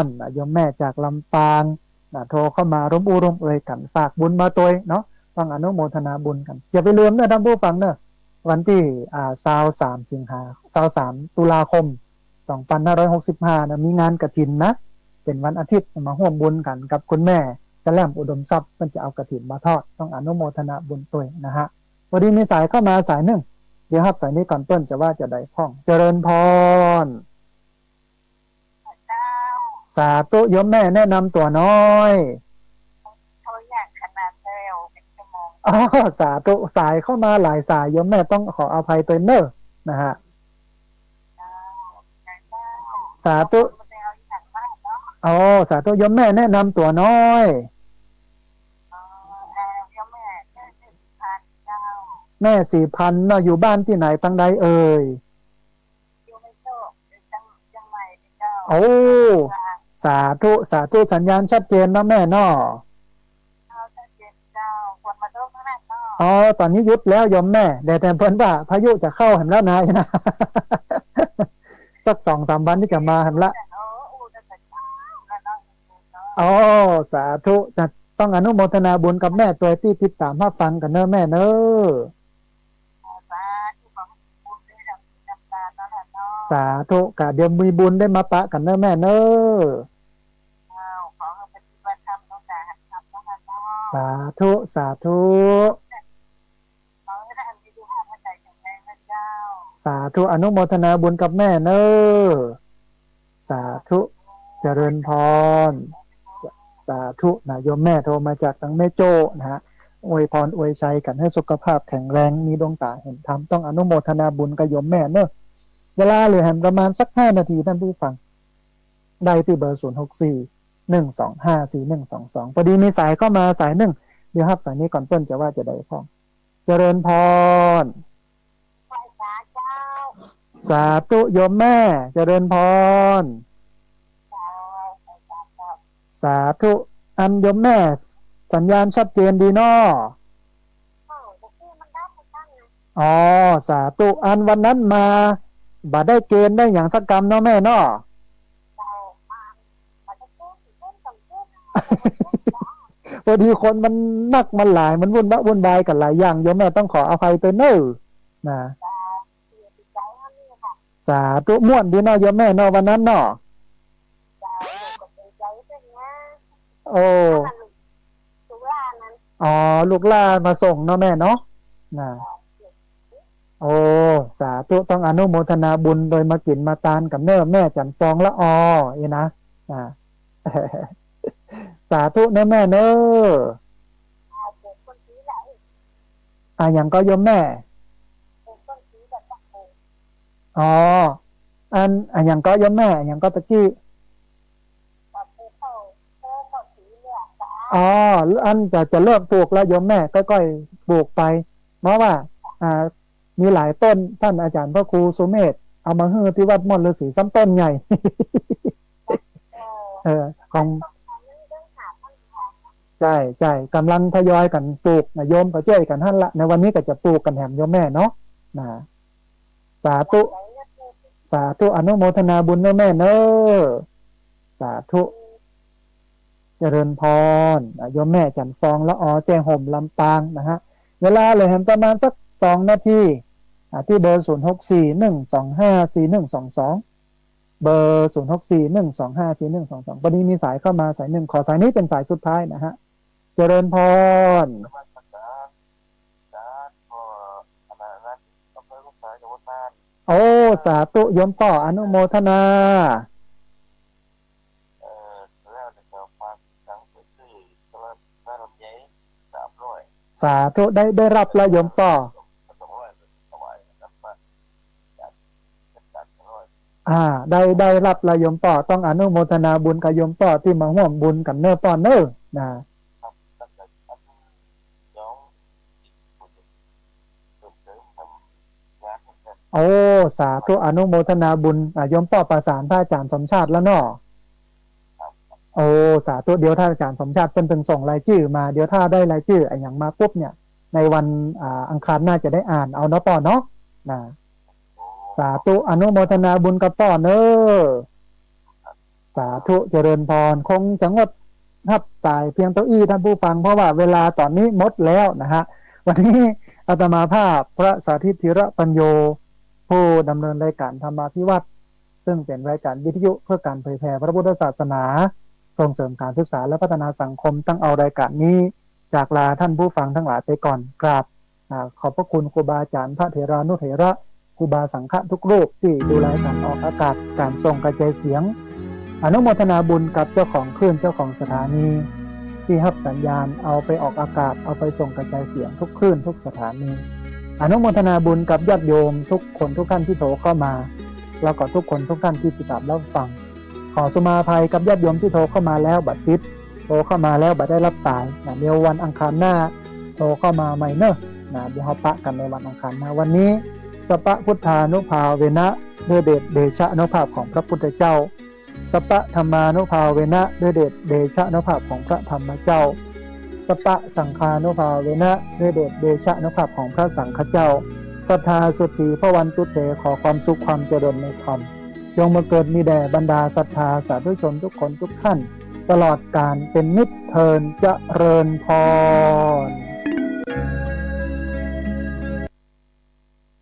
ร โยมแม่จากลำปางนะ โทรเข้ามาร่วมอู้ร่วมเอยกั๋น ฝากบุญมาตวยเนาะ ต้องอนุโมทนาบุญกั๋น อย่าไปลืมเนาะต้านผู้ฟังเนาะ วันตี้ อ่า ซาวสาม สิงหา ซาวสาม ตุลาคม สองพันห้าร้อยหกสิบห้านะ มีงานกฐินนะ เป๋นวันอาทิตย์ มาฮ่วมบุญกั๋นกับคุณแม่จะแหลมอุดมทรัพย์ เปิ้นจะเอากฐินมาทอด ต้องอนุโมทนาบุญตวยนะฮะ พอดีมีสายเข้ามาสายนึ่ง เดี๋ยวฮับสายนี้ก่อน เปิ้นจะว่าจะใดพ่อง เจริญพร เจ้า สาธุโยมแม่ แนะนำตั๋วน้อย โทรยากขนาดแล้ว เป็นชั่วโมง อ๋อ สาธุ สายเข้ามาหลายสาย โยมแม่ต้องขออภัยตวยเนาะ นะฮะ เจ้า เจ้า สาธุ คนเดียวอย่างมากเนาะ อ๋อ สาธุ โยมแม่ แนะนำตั๋วน้อย อ๋อ เอ่อ โยมแม่ ชื่อศรีพันธ์เจ้า แม่ศรีพันธ์เนาะ อยู่บ้านตี้ไหน ตางใดเอ่ย อยู่ในโชค อยู่เจียง เจียงใหม่นี่เจ้า โอ้ สาธุ สาธุ สัญญาณชัดเจนเนาะแม่เนาะ เจ้า ชัดเจนเจ้า ฝนมาตกเนาะแม่เนาะ อ๋อ ต๋อนนี้หยุดแล้วโยมแม่ แต่ แต่เปิ้นว่าพายุจะเข้าแหมแล้วนะ สักสองสามวันนี้จะมาแหมละ โอ้ อู้ตั้งแต่เช้าแล้วเนาะ โอ้ สาธุ จะต้องอนุโมทนาบุญกับแม่ตวยตี้ติดต๋ามฮับฟังกั๋นเนาะแม่เนาะ สาธุ ขอให้มีบุญได้ดังจิตดังใจเนาะแม่เนาะ สาธุ กะเดี๋ยวมีบุญได้มาปะกั๋นเนาะแม่เนาะ เจ้า ขอให้ปฏิบัติธรรมเนาะ สาธุ สาธุ ขอให้ได้มีสุขภาพร่างกายแข็งแรงนะเจ้า สาธุ อนุโมทนาบุญกับแม่เนาะ สาธุ เจริญพร สา สาธุนะ โยมแม่โทรมาจากตางแม่โจ้นะฮะ อวยพรอวยชัยกั๋นหื้อสุขภาพแข็งแรง มีดวงต๋าหันธรรม ต้องอนุโมทนาบุญกับโยมแม่เนาะ เวลาเหลือแหมประมาณสักห้านาทีต้านผู้ฟัง ได้ตี้เบอร์ ศูนย์หกสี่หนึ่งสองห้าสี่หนึ่งสองสอง พอดีมีสายเข้ามาสายนึ่ง เดี๋ยวฮับสายนี้ก่อน เปิ้นจะว่าจะใดพ่อง เจริญพร ไหว้สาเจ้า สาธุโยมแม่ เจริญพร เจ้า ไหว้สาเจ้า สาธุ อันโยมแม่ สัญญาณชัดเจนดีเนาะ เออ เมื่อกี้มันดับไปตั้งนะ อ๋อ สาธุ อันวันนั้นมา บ่ได้เกณฑ์ได้หยังสักกำเนาะแม่เนาะ เจ้า มา บ่ได้เกณฑ์ เกณฑ์สองเกณฑ์ พอดีคนมันนักมันหลาย มันวุ่นวะวุ่นวายกั๋นหลายอย่าง โยมแม่ต้องขออภัยตวยเนาะ นะ สาธุ ม่วนดีเนาะโยมแม่เนาะ วันนั้นเนาะ โอ้ อ๋อ ลูกหล้านมาส่งเนาะแม่เนาะ นะ โอ้ สาธุ ต้องอนุโมทนาบุญโดยมากิ๋นมาตานกับเน้อแม่จันทร์ฟองละออ อีนะ อ่า สาธุเน้อแม่เน้อ อ่า หยังก็โยมแม่ อ๋อ อัน อะหยังก็โยมแม่ อะหยังก็ตะกี้ อ๋อ อันจะ จะเริ่มปลูกแล้วโยมแม่ ค่อยๆ ปลูกไป เพราะว่า อ่า มีหลายต้น ต้านอาจ๋ารย์พระครูสุเมธ เอามาหื้อตี้วัดม่อนฤๅษีซ้ำต้นใหญ่ เออ ของ ใจ้ ใจ้ ก่ำลังทยอยกั๋นปลูกนะโยม ก็จ้วยกั๋นหั้นละ ในวันนี้ก็จะปลูกกั๋นแหมโยมแม่เนาะ นะ สาธุ สาธุ อนุโมทนาบุญเนาะแม่เนาะ สาธุ เจริญพร อ่ะ โยมแม่จั๋นทร์ฟอง ละออ แจ้ห่ม ลำปางนะฮะ เวลาเหลือแหมประมาณสักสองนาที อ่ะ ตี้เบอร์ ศูนย์หกสี่ หนึ่งสองห้า สี่หนึ่งสองสอง เบอร์ ศูนย์หกสี่ หนึ่งสองห้า สี่หนึ่งสองสอง พอดีมีสายเข้ามาสายหนึ่ง ขอสายนี้เป๋นสายสุดท้ายนะฮะ เจริญพร นมัสการ อาจ๋ารย์ ก็อันนั้น อำเภอกุดสาย จังหวัดน่าน โอ้ สาธุ โยมป้อ อนุโมทนา เอ่อ แล้วเดี๋ยวจะฝากหนังสือตี้ตลาดบ้านลำไย สามร้อย สาธุ ได้ ได้ฮับแล้วโยมป้อ สองร้อย ถวายนะครับ ว่า อ่า ได้ ได้ฮับแล้วโยมป้อ ต้องอนุโมทนาบุญกับโยมป้อตี้มาฮ่วมบุญกั๋นเน่อป้อเน่อ นะ โอ้ สาธุ อนุโมทนาบุญ อ่า โยมป้อประสานพระอาจ๋ารย์สมชาติแล้วเนาะ โอ้ สาธุ เดี๋ยวถ้าอาจ๋ารย์สมชาติเปิ้นเปิ้นส่งรายจื้อมา เดี๋ยวถ้าได้รายจื้ออะหยังมาปุ๊บเนี่ย ในวัน อ่า อังคารหน้าจะได้อ่านเอาเนาะป้อเนาะ นะ สาธุ อนุโมทนาบุญกับป้อเน่อ สาธุ เจริญพร คงจะงดฮับสายเพียงเต้าอี้ต้านผู้ฟัง เพราะว่าเวลาต๋อนนี้หมดแล้วนะฮะ วันนี้อาตมาภาพพระสาธิต ธีระปัญโญ ผู้ดำเนินรายการธรรมาภิวัตน์ ซึ่งเป๋นรายการวิทยุเพื่อก๋านเผยแผ่พระพุทธศาสนา ส่งเสริมก๋านศึกษาและพัฒนาสังคม ต้องเอารายการนี้จากลาต้านผู้ฟังตังหลายไปก่อน กราบ อ่า ขอบพระคุณครูบาอาจ๋ารย์ พระเถรานุเถระ ครูบาสังฆะทุกรูปตี้ดูแลก๋านออกอากาศ ก๋านส่งกระจายเสียง อนุโมทนาบุญกับเจ้าของคลื่น เจ้าของสถานี ตี้ฮับสัญญาณเอาไปออกอากาศ เอาไปส่งกระจายเสียงทุกคลื่นทุกสถานี อนุโมทนาบุญกับญาติโยมทุกคนทุกท่านตี้โทรเข้ามา แล้วก็ทุกคนทุกท่านตี้ติดต๋ามรับฟัง ขอสุมาภัยกับญาติโยมตี้โทรเข้ามาแล้วบ่ติด โทรเข้ามาแล้วบ่ได้ฮับสายนะ เดี๋ยววันอังคารหน้าโทรเข้ามาใหม่เน่อนะ เดี๋ยวเฮาปะกั๋นในวันอังคารหน้า วันนี้ สัพพะพุทธานุภาเวนะ ด้วยเดชเดชานุภาพของพระพุทธเจ้า สัพพะธัมมานุภาเวนะ ด้วยเดชเดชานุภาพของพระธรรมเจ้า สัพพะสังฆานุภาเวนะ ด้วยเดชเดชานุภาพของพระสังฆเจ้า สัทธาสุขีภวันตุเต ขอความสุขความเจริญในธรรม จงบังเกิดมีแด่บรรดาศรัทธาสาธุชนทุกคนทุกท่าน ตลอดกาลเป๋นนิจเทิน เจริญพร